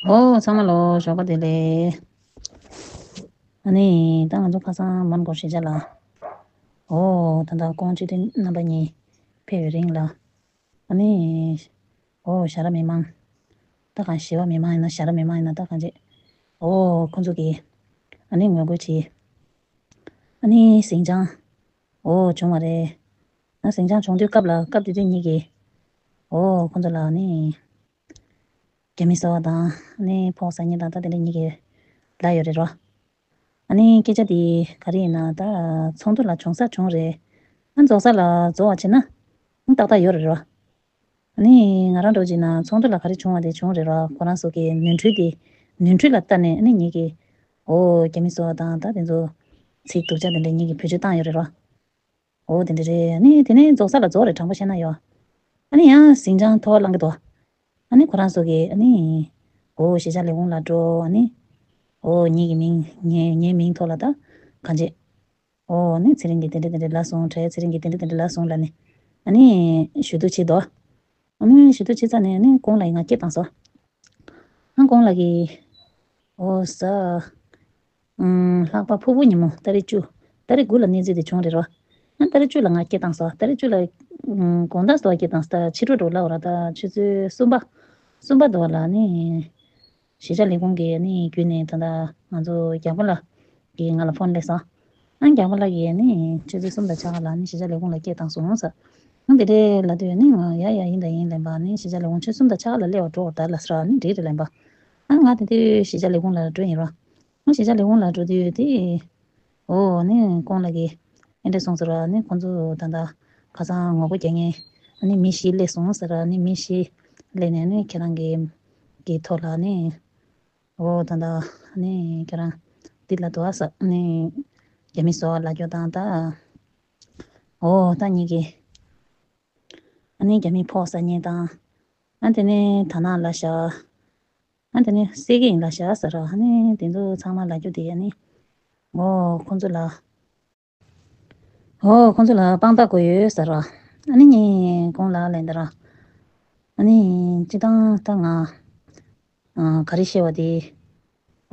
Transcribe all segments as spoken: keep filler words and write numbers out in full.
ཨོ་ཚང་མ་ལོ་ཞོགས་པ་བདེ་ལེགས། ཨ་ནི་ད་ང་ཚོ་ཁ་སང་མོན་གྷོ་གཞིས་ཆགས་ལ། ཨོ་ད་ལྟ་ཁོང་སྤྱི་འཐུས་རྣམ་པ་གཉིས་ཕེབས་ཡོད་རིང་ལ། ཨ་ནི་ཨོ་ཞྭ་ར་མི་མང་། ད་གང་ཞི་བ་མི་མང་ཡིན་ན་ཞྭ་ར་མི་མང་ཡིན་ན་ད་གང་བྱེད། ཨོ་ཁོང་ཚོ་གིས་ཨ་ནི་ངོ་རྒོལ་བྱས། ཨ་ནི་ཟིང་ཆ་ཨོ་བྱུང་བ་རེད། ཨ་ཟིང་ཆ་བྱུང་དུས་སྐབས་ལ་སྐབས་དེ་དུས་གཉིས་ཀྱིས་ཨོ་ཁོང་ཚོ་ལ་ཨ་ནི། རྒྱ་མི་ཟེར་བ་དང་ནི་ཕོགས་ཟ་མཁན་དང་ད་དེ་འདྲ་གཉིས་ཀྱི་ལབ་ཡོད་རེད་རོ། ཨ་ནི་སྐད་ཆ་དེ་ག་རེ་ཡིན་ན་ད་ཚོགས་འདུ་ལ་བྱུང་ས་བྱུང་རེད། ཨ་རྫོགས་ས་ལ་རྫོགས་པ་བྱས་ན་ཨ་ཏག་ཏག་ཡོད་རེད་རོ། ཨ་ནི་ང་རང་འདྲ་བོ་བྱས་ན་ཚོགས་འདུ་ལ་ག་རེ་བྱུང་བ་དེ་བྱུང་རེད་རོ། ཁོ་རང་ཚོ་གི་ནོར་འཁྲུལ་དེ་ནོར་འཁྲུལ་ལ་ལྟ་ནས་ཨ་ནི་ངེད་ཀྱི་ཨོ་རྒྱ་མི་ཟེར་བ་དང་ད་དེ་ཚོ་ཚིག་སྡུག་ཅག་དེ་འདྲ་ངེད་ཀྱི་བེད་སྤྱོད་བཏང་ཡོད་རེད་རོ། འོ་དེ་འདྲ་རེད། ཨ་ནི་དེ་ནས་རྫོགས་ས་ལ་རྫོགས་རེད། དྲང་པོ་བཤད་ན་ཡོ། ཨ་ནི་ཡང་ཟིང་ཆ་མཐོ་བ་བླངས་ཀྱི་འདུག་ཨ་ནི་ཁོ་རང་ཚོ་གིས་ཨ་ནི། འོ་གཞིས་ཆགས་ལས་ཁུངས་ལ་འགྲོ་ཨ་ནི། འོ་ངེད་ཀྱི་མིང་ངའི་ངའི་མིང་ཐོག་ལ་ད་གང་བྱེད། འོ་ཨ་ནི་ཚེ་རིང་གིས་དེ་འདྲ་དེ་འདྲ་ལབ་སོང་། བྲལ་ཚེ་རིང་གིས་དེ་འདྲ་དེ་འདྲ་ལབ་སོང་ལབ་ནས། ཨ་ནི་ཞུ་གཏུག་བྱེད་དོ། ཨ་ནི་ཞུ་གཏུག་བྱེད་ཚར་ནས་ཨ་ནི་ཀོང་ལགས་ཀྱིས་ང་སྐད་བཏང་སོང་། ཨ་ཀོང་ལགས་ཀྱིས། འོ་ས། ཨུམ། ལྷག་པ་ཕུར་བུ་ཉིན་མོ་ཏ་རིག་བཅུ། ཏ་རིག་དགུ་ལ་གནས་ཚུལ་དེ་བྱུང་རེད་རོ། ཨ་ཏ་རིག་བཅུ་ལ་ང་སྐད་བཏང་སོང་། ཏ་རིག་བཅུ་ལ། ཨུམ། དགོང་དག་སོ་སྐད་བཏང་སོང་། ད་ཕྱི་དྲོ་འགྲོ་ལབ་ར་ད་ཆུ་ཚོད་གསུམ་པ། གསུམ་པ་འདྲ་བ་ལ་ནི། གཞིས་ཆགས་ལས་ཁུངས་ཀྱི་ནི་བརྒྱུད་ནས་ད་ལྟ་ང་ཚོ་རྒྱལ་པོ་ལགས་ཀྱིས་ང་ལ་ཕོན་སླེབས་སོང་། ཨ་རྒྱལ་པོ་ལགས་ཀྱིས་ནི་ཆུ་ཚོད་གསུམ་དང་ཕྱེད་ཀ་ལ་ནི་གཞིས་ཆགས་ལས་ཁུངས་ལ་སྐད་བཏང་སོང་ཟེར། ཨ་དེ་འདྲའི་ལབ་དུས་ནི་ང་ཡ་ཡ་ཡིན་དང་ཡིན་ལབ་པ། ནི་གཞིས་ཆགས་ལས་ཁུངས་ཆུ་ཚོད་གསུམ་དང་ཕྱེད་ཀ་ལ་སླེབས་པ་འགྲོ་དགོས་ད་ལབ་ཟེར་བ་ནི་འགྲིག་རེད་ལབ་པ། ཨ་ང་དེ་དུས་གཞིས་ཆགས་ལས་ཁུངས་ལ་འགྲོ་ཡིན་རོ། ཨ་གཞིས་ཆགས་ལས་ཁུངས་ལ་འགྲོ་དུས་དེ། ཨོ་ནི་ཀོང་ལགས་ཀྱིས་ཨེ་འདྲ་གསུངས་ཟེར་བ། ནི་ཁོང་ཚོ་ད་ལྟ་ཁ་སང་ངོ་རྒོལ་རྒྱག་མཁན་ཨ་ནི་མི་བཞི་སླེབས་སོང་ཟེར་བ། ནི་མི་བཞི་སླེབས་ནས་ནི་ཁྱེད་རང་གི་གི་ཐོག་ལ་ནི། ཨོ་ད་ལྟ་ནི་ཁྱེད་རང་འདི་ལ་འདུག་ཨ་ཟེར། ནི་རྒྱ་མི་ཟེར་བ་ལབ་རྒྱུ་དང་ད། ཨོ་ད་གཉིས་ཀྱིས་ཨ་ནི་རྒྱ་མི་ཕོགས་ཟ་མཁན་དང་། ཨ་དེ་ནས་དར་ནག་ལབ་ཤག་ཨ་དེ་ནས་སེ་གི་ཡིན་ལབ་ཤག་ཟེར་ར། ཨ་ནི་དེ་ཚོ་ཚང་མ་ལབ་རྒྱུ་དེ་ཨ་ནི། ཨོ་ཁོང་ཚོ་ལ། ཨོ་ཁོང་ཚོ་ལ་དཔང་རྟགས་དགོས་ཡོད་ཟེར་ར། ཨ་ནི་ངས་ཀོང་ལགས་ལབ་ཡིན་ད་ར། ཨ་ནི་སྤྱིར་བཏང་ད་ང་ཨ་ག་རེ་བཤད་པ་དེ།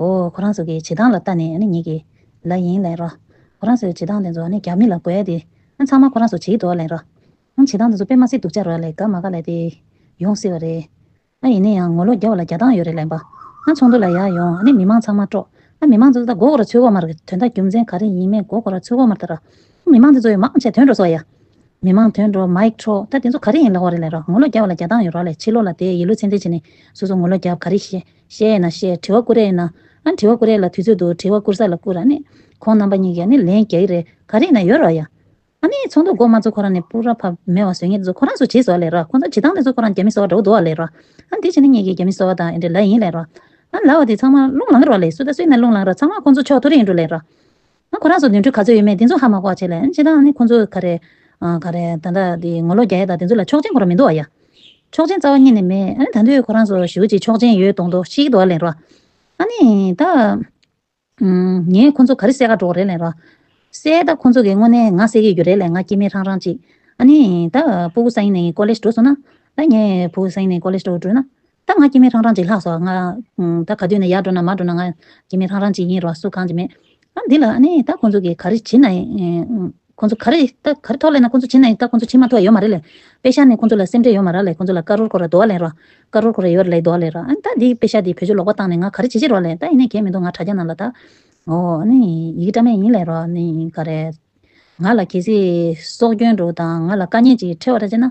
ཨོ་ཁོ་རང་ཚོ་གི་བྱེད་སྟངས་ལ་ལྟ་ནས་ཨ་ནི་ངེད་ཀྱིས་ལབ་ཡིན་ལབ་ར། ཁོ་རང་ཚོའི་བྱེད་སྟངས་དེ་ཚོ་ཨ་ནི་རྒྱ་མི་ལ་དགོས་ཡ་དེ་ཨ་ཚང་མ་ཁོ་རང་ཚོ་བྱེད་ཀྱི་འདུག་ལབ་ར། ཨ་བྱེད་སྟངས་དེ་ཚོ་དཔེ་མ་སྲིད་སྡུག་ཅག་རེད་ལབ། དགའ་མ་དགའ་ལབ་དེ་ཡོང་སྲིད་པ་རེད། ཨ་ཡིན་ན་ཡང་ངོ་ལོག་རྒྱག་པ་ལ་རྒྱག་སྟངས་ཡོད་རེད་ལབ་པ། ཨ་ཚོགས་འདུ་ལ་ཡར་ཡོང་ཨ་ནི་མི་མང་ཚང་མ་དཀྲོག་ཨ་མི་མང་ཚོ་ད་མགོ་སྐོར་ར་ཚོད་དགོས་མ་རེད། དོན་དག་རྒྱུ་མཚན་ག་རེ་ཡིན་མིན་མགོ་སྐོར་ར་ཚོད་དགོས་མ་རེད་ད་ར། མི་མང་དེ་ཚོ་ཡང་མང་ཆེ་ཐོན་འགྲོ་སོང་ཡ། མི་མང་ཐོན་འགྲོ་མའིག་འཕྲོག་ད་དེ་ཚོ་ག་རེ་ཡིན་ལབ་པ་རེད་ལབ་ར། ངོ་ལོག་རྒྱག་པ་ལ་རྒྱག་སྟངས་ཡོད་ར་ལབ། ཕྱི་ལོགས་ལ་དེ་ཡིད་ལུས་ཚད་ལྡན་བྱས་ནས་སོ་སོ་ངོ་ལོག་རྒྱབ་ག་རེ་བཤད་བཤད་ཡིན་ན་བཤད། དྲི་བ་བསྐུར་ཡ་ཡིན་ན་ཨ་དྲི་བ་བསྐུར་ཡ་ལ་དུས་ཚོད་འདུག་དྲི་བ་བསྐུར་ས་ལ་བསྐུར། ཨ་ནི་ཁོང་རྣམ་པ་གཉིས་ཀྱིས་ཨ་ནི་ལན་རྒྱག་གི་རེད། ག་རེ་ཡིན་ན་ཡོད་ར་ཡ། ཨ་ནི་ཚོགས་འདུ་འགོ་མ་ཚུགས་ཁོ་རང་ནས་པུ་ར་ཕ་མེད་པ་བཟོ་མཁན་དེ་ཚོ་ཁོ་རང་ཚོ་བྱེད་བཟོ་བ་ལས་ར། ཁོ་ཚོ་བྱེད་སྟངས་དེ་ཚོ་ཁོ་རང་རྒྱ་མི་བཟོ་བ་འདྲ་བོ་འདུག་བ་ལས་ར། ཨ་ནི་དེ་བྱས་ནས་ངེད་ཀྱིས་རྒྱ་མི་བཟོ་བ་དང་ཨེ་འདྲ་ལབ་ཡིན་ལས་ར། ཨ་ནི་ལབ་པ་དེ་ཚང་མ་རླུང་ལངས་ཀྱི་རེད་བ་ལས། སུ་དང་སུ་ཡིན་ན་རླུང་ལངས་ར། ཚང་མ་ཁོ་ཚོ་ཕྱོགས་མཐོ་རིང་ཡིན་འགྲོ་ལས་ར། ཨ་ཁོ་རང་ཚོ་ནོར་འཁྲུལ་ག་ཚོད་ཡོད་མེད་དེ་ཚོ་ཧ་མ་གོ་བ་བྱས་ལས། ཨ་ནི་སྤྱིར་བཏང་ཨ་ནི་ཁོ་ཚོ་ག་རེ། ཨ་ག་རེ་ད་ལྟ་དེ་ངོ་ལོག་རྒྱག་ཡ་དང་དེ་ཚོ་ལ་ཆོག་མཆན་ཁོ་རང་མི་འདུག་བ་ཡ། ཆོག་མཆན་རྩ་བ་ཉིད་ནས་མེད། ཨ་ནི་ད་དུང་ཁོ་རང་ཚོ་ཞེ་པོ་ཅིག་ཆོག་མཆན་ཡོད་མདོག་མདོག་བཤད་ཀྱི་འདུག་བ་ལས་ར། ཨ་ནི་ད། ངས་ཁོ་ཚོ་ག་རེ་བསད་ག་འགྲོ་གི་རེད་ལབ་ར། བསད་ད་ཁོ་ཚོ་གིས་དངོས་གནས་ང་བསད་ཀྱི་ཡོད་རེད་ལབ། ང་སྐྱེ་དམན་ཧྲང་ཧྲང་ཅིག་ཨ་ནི་ད་ཕྲུ་གུ་སང་ཉིན་ནས་ཀོ་ལེཇ་འགྲོ་སོང་ན། ད་ངས་ཕྲུ་གུ་སང་ཉིན་ནས་ཀོ་ལེཇ་འགྲོ་འགྲོ་ན། ད་ང་སྐྱེ་དམན་ཧྲང་ཧྲང་ཅིག་ལྷག་སོང་། ང་ད་ག་དུས་ནས་ཡར་འགྲོ་ན་མར་འགྲོ་ན་ང་སྐྱེ་དམན་ཧྲང་ཧྲང་ཅིག་ཡིན་རོ། སུ་གང་ཅིག་མེད། ཨ་འདི་ལ་ཨ་ནི་ད་ཁོ་ཚོ་གིས་ག་རེ་བྱེད་ན་ཡིན། ཁོ་ཚོ་ག་རེ་ད་ག་རེ་ཐོག་ལས་ན་ཁོ་ཚོ་བྱེད་ན་ཡིན། ད་ཁོ་ཚོ་བྱེད་མ་ཐུབ་པ་ཡོད་མ་རེད་ལས། པེ་ཤ་ནས་ཁོ་ཚོ་ལ་སེམས་ཁྲལ་ཡོད་མ་རེད་ལས། ཁོ་ཚོ་ལ་ཀ་རོར་ཁོ་ར་འདུག་བ་ལས་རོ། ཀ་རོར་ཁོ་ར་ཡོད་རེད་ལས་འདུག་བ་ལས་རོ། ཨ་ནི་ད་འདི་པེ་ཤ་འདི་བེད་སྤྱོད་ལོག་པ་བཏང་ནས་ང་ག་རེ་བྱེད་ཀྱི་རོགས་ལས། ད་ཡིན་ནའི་གལ་མི་འདུག་ང་དྲ་རྒྱ་ནང་ལ་ད། ཨོ་ཨ་ནི་ཡི་གེ་བཀྲམ་ཡས་ཡིན་ལས་རོ། ཨ་ནི་ག་རེ། ང་ལ་གལ་སྲིད་སྲོག་སྐྱོན་འགྲོ་དང་ང་ལ་དཀའ་ངལ་ཅིག་འཕྲད་པ་རེད་ཅེ་ན།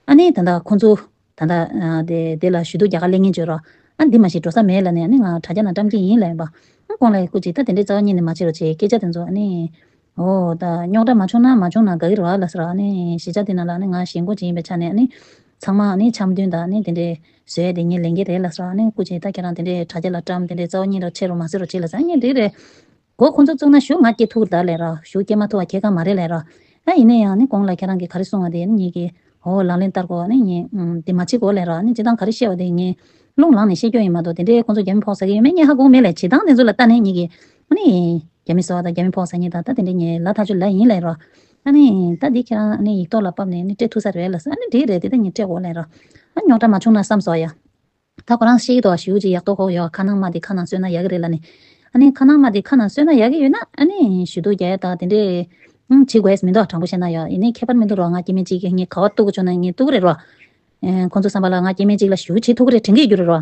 ཨ་ནི་ད་ལྟ་ཁོ་ཚོ་ད་ལྟ་ཨ་དེ་དེ་ལ་ཞུ་གཏུག་རྒྱག་ག་སླེབས་མཁན་བྱོས་རོགས། ཨ་འདི་མ་ཤེས་འགྲོ་ས་མེད་ལབ་ནས་ཨ་ནི་ང་དྲ་རྒྱ་ནང་བཀྲམ་གྱི་ཡིན་ལབ་ཡིན་པ། ཨ་ཁོང་ལ་སྐུ་མཁྱེན་ད་དེ་འདྲའི་རྩ་བ་ཉིད་ནས་མ་བྱེད་རོགས་བྱེད། སྐད་ཆ་དེ་ཚོ་ཨ་ནི། ཨོ་ད་རྙོག་དྲ་མ་བྱུང་ན་མ་བྱུང་ན་དགའ་གི་རེད་བ་ལབ་ཟེར། ཨ་ནི་གཞིས་ཆགས་དེ་ནང་ལ་ཨ་ནི་ང་ཞེན་ཁོག་ཅིག་ཡིན་པའི་ཆ་ནས་ཨ་ནི་ཚང་མ་ཨ་ནི་འཆམ་མཐུན་དང་ཨ་ནི་དེ་འདྲའི་བཟོས་ཏེ་ངས་ལེན་གྱི་རེད་ལབ་ཟེར། ཨ་ནི་སྐུ་མཁྱེན་ད་ཁྱེད་རང་དེ་འདྲའི་དྲ་རྒྱ་ལ་བཀྲམ་དེ་འདྲའི་རྩ་བ་ཉིད་རོགས་བྱེད་རོགས་མ་ཟེར་རོགས་བྱེད་ལབ་ཟེར། ཨ་ངས་འགྲིག་རེད། གོ་ཁོང་ཚོ་བཙུགས་ན་གཞུག་ང་སྐྱེ་ཐུབ་ད་ལས་ར། གཞུག་སྐྱེ་མ་ཐུབ་པ་ཁྱད་ཁ་མ་རེད་ལས་ར། ཨ་ཡིན་ན་ཡང་ནི་གོང་ལ་ཁྱེད་རང་གིས་ག་རེ་གསུང་བ་དེ་ནི་ངེད་ཀྱིས་ཨོ་ལག་ལེན་བསྟར་དགོས། ཨ་ནི་ངས་ཨམ་དེ་མ་བྱེད་དགོས་ལས་ར། ཨ་ནི་སྤྱིར་བཏང་ག་རེ་བཤད་པ་དེ་ངས་རླུང་ལངས་ནས་བཤད་རྒྱུ་ཡིན་མ་གཏོགས་དེ་འདྲའི་ཁོང་ཚོ་རྒྱ་མི་ཕོག་ཟ་གི་ཡོད་མེད་ངས་ཧ་གོ་མེད་ལས། བྱེད་སྟངས་དེ་ཚོ་ལ་ལྟ་ནས་ངེད་ཀྱིས་ཨ་ནི་རྒྱ་མི་ཟ་བ་དང་རྒྱ་མི་ཕོག་ཟ་མཁན་དང་ད་དེ་འདྲའི་ངས་ལབ་ཐག་ཆོད་ལབ་ཡིན་ལས་ར། ཨ་ནི་ད་འདི་ཁྱེད་རང་ཨ་ནི་ཡིག་ཐོག་ལ་ཕབ་ནས་ཨ་ནི་སྤྲད་ཐུབ་ས་རེད་ལབ་ཟེར། ཨ་ནི་འགྲིག་རེད། དེ་ད་ངས་སྤྲད་དགོས་ལས་ར། ཨ་རྙོག་དྲ་མ་བྱུང་ན་བསམ་སོང་ཡ། ད་ཁོ་རང་ཤེས་ཀྱི་འདུག་ཞུ་ཅིག་ཡག་ཏོག་ཁོ་ཡོད། ཁ་ནང་མ་དེ་ཁ་ནང་གསོས་ན་ཡག་གི་རེད་ལབ་ནས། ཨ་ནི་ཁ་ནང་མ་དེ་ཁ་ནང་གསོས་ན་ཡག་གི་ཡོད་ན་ཨ་ནི་ཞུ་གཏུག་རྒྱག་ཡ་ད་དེ་འདྲས་ཨང་བྱེད་དགོས་མི་འདུག་དྲང་པོ་བཤད་ན་ཡ། ཡིན་ནའི་ཁྱད་པར་མི་འདུག་རོ། ང་སྐྱེ་དམན་གཅིག་གིས་ངས་ག་བ་གཏུག་གི་བྱུང་ན་ངས་གཏུག་གི་རེད་རོ། ཨེ་ཁོང་ཚོ་བསམ་པ་ལ་ང་སྐྱེ་དམན་གཅིག་ལ་ཞུ་བྱེད་ཐུབ་ཀྱི་རེད་དྲན་གྱི་ཡོད་རེད་རོ།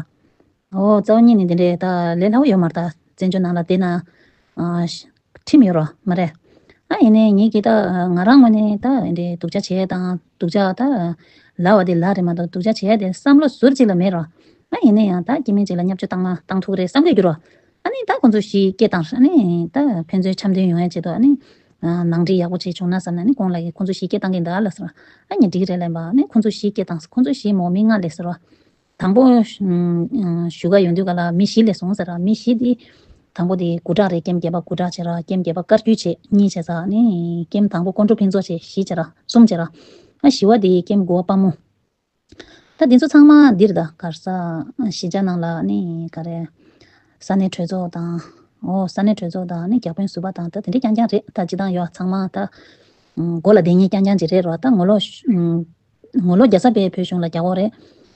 ཨོ་རྩ་བ་ཉིད་ནས་དེ་འདྲས་ད་ལས་སླ་བོ་ཡོད་མ་རེད། ད་བཙན་བྱོལ་ནང་ལ་བསྡད་ན་ཨ་ཁྲིམས་ཡོད་རོ་མ་རེད། ཨ་ཡིན་ནའི་ངེད་ཀྱིས་ད་ང་རང་ངོས་ནས་ད་འདི་སྡུག་ཅག་བྱས་དང་སྡུག་ཅག་ད་ལབ་པ་དེ་ལབ་རེད་མ་གཏོགས་སྡུག་ཅག་བྱས་དེ་བསམ་བློ་ཟུར་གཅིག་ལ་མེད་རོ། ཨ་ཡིན་ནའི་ཡང་ད་སྐྱེ་དམན་གཅིག་ལ་བརྙས་བཅོས་བཏང་ན་བཏང་ཐུབ་ཀྱི་རེད་བསམ་གྱི་འགྱུར་རོ། ཨ་ནི་ད་ཁོང་ཚོ་ཞི་སྐད་བཏང་ཨ་ནི་ད་ཕན་ཚུན་འཆམ་མཐུན་ཡོང་ཡ་ཆེད་དུ་ཨ་ནི་ནང་འགྲིག་ཡག་པོ་བྱས་བྱུང་ན་བསམ་ནས་ཨ་ནི་ཁོང་ལ་ཡི་ཁོང་ཚོ་ཞི་སྐད་བཏང་གིན་གདའ་ལ་ཟེར་རོ། ཨ་ནི་འགྲིག་རེད་ལབ་པ་ཨ་ནི་ཁོང་ཚོ་ཞི་སྐད་བཏང་ཁོང་ཚོ་ཞི་མོ་མི་ལྔ་ལས་ཟེར་རོ། དང་པོ་ཞུ་ག་ཡོང་དུས་ག་ལ་མི་བཞི་སླེབས་སོང་ཟེར་ར། མི་བཞི་དེ་དང་པོ་དེ་དགུ་བྲག་རེད། ཀེམ་བརྒྱད་པ་དགུ་བྲག་བྱས་ར། ཀེམ་བརྒྱད་པ་བཀའ་བརྒྱུད་བྱས་གཉིས་བྱས་ཙང་ནི་ཀེམ་དང་པོ་ཀོང་ཀྲོ་ཕུན་ཚོགས་བྱས་བཞི་བྱས་ར་གསུམ་བྱས་ར། ཨ་བཞི་བ་དེ་ཀེམ་དགུ་བ་དཔའ་མོ། ད་དེ་ཚོ་ཚང་མ་འདིར་ད་གར་ས་གཞིས་ཆགས་ནང་ལ་ནི་ག་རེ་ས་གནས་གྲོས་ཚོགས་དང་ཨོ་ས་གནས་གྲོས་ཚོགས་དང་ནི་བརྒྱ་དཔོན་ཟུར་པ་དང་ད་དེ་འདྲ་རྐྱང་རྐྱང་རེད། ད་སྤྱི་བཏང་ཡོད་ཚང་མ་ད་མགོ་ལ་བསྡད་མཁན་རྐྱང་རྐྱང་ཅིག་རེད་རོ། ད་ངོ་ལོག་ངོ་ལོག་རྒྱག་ས་པའི་བོད་གཞུང་ལ་རྒྱག་གོ་རེད།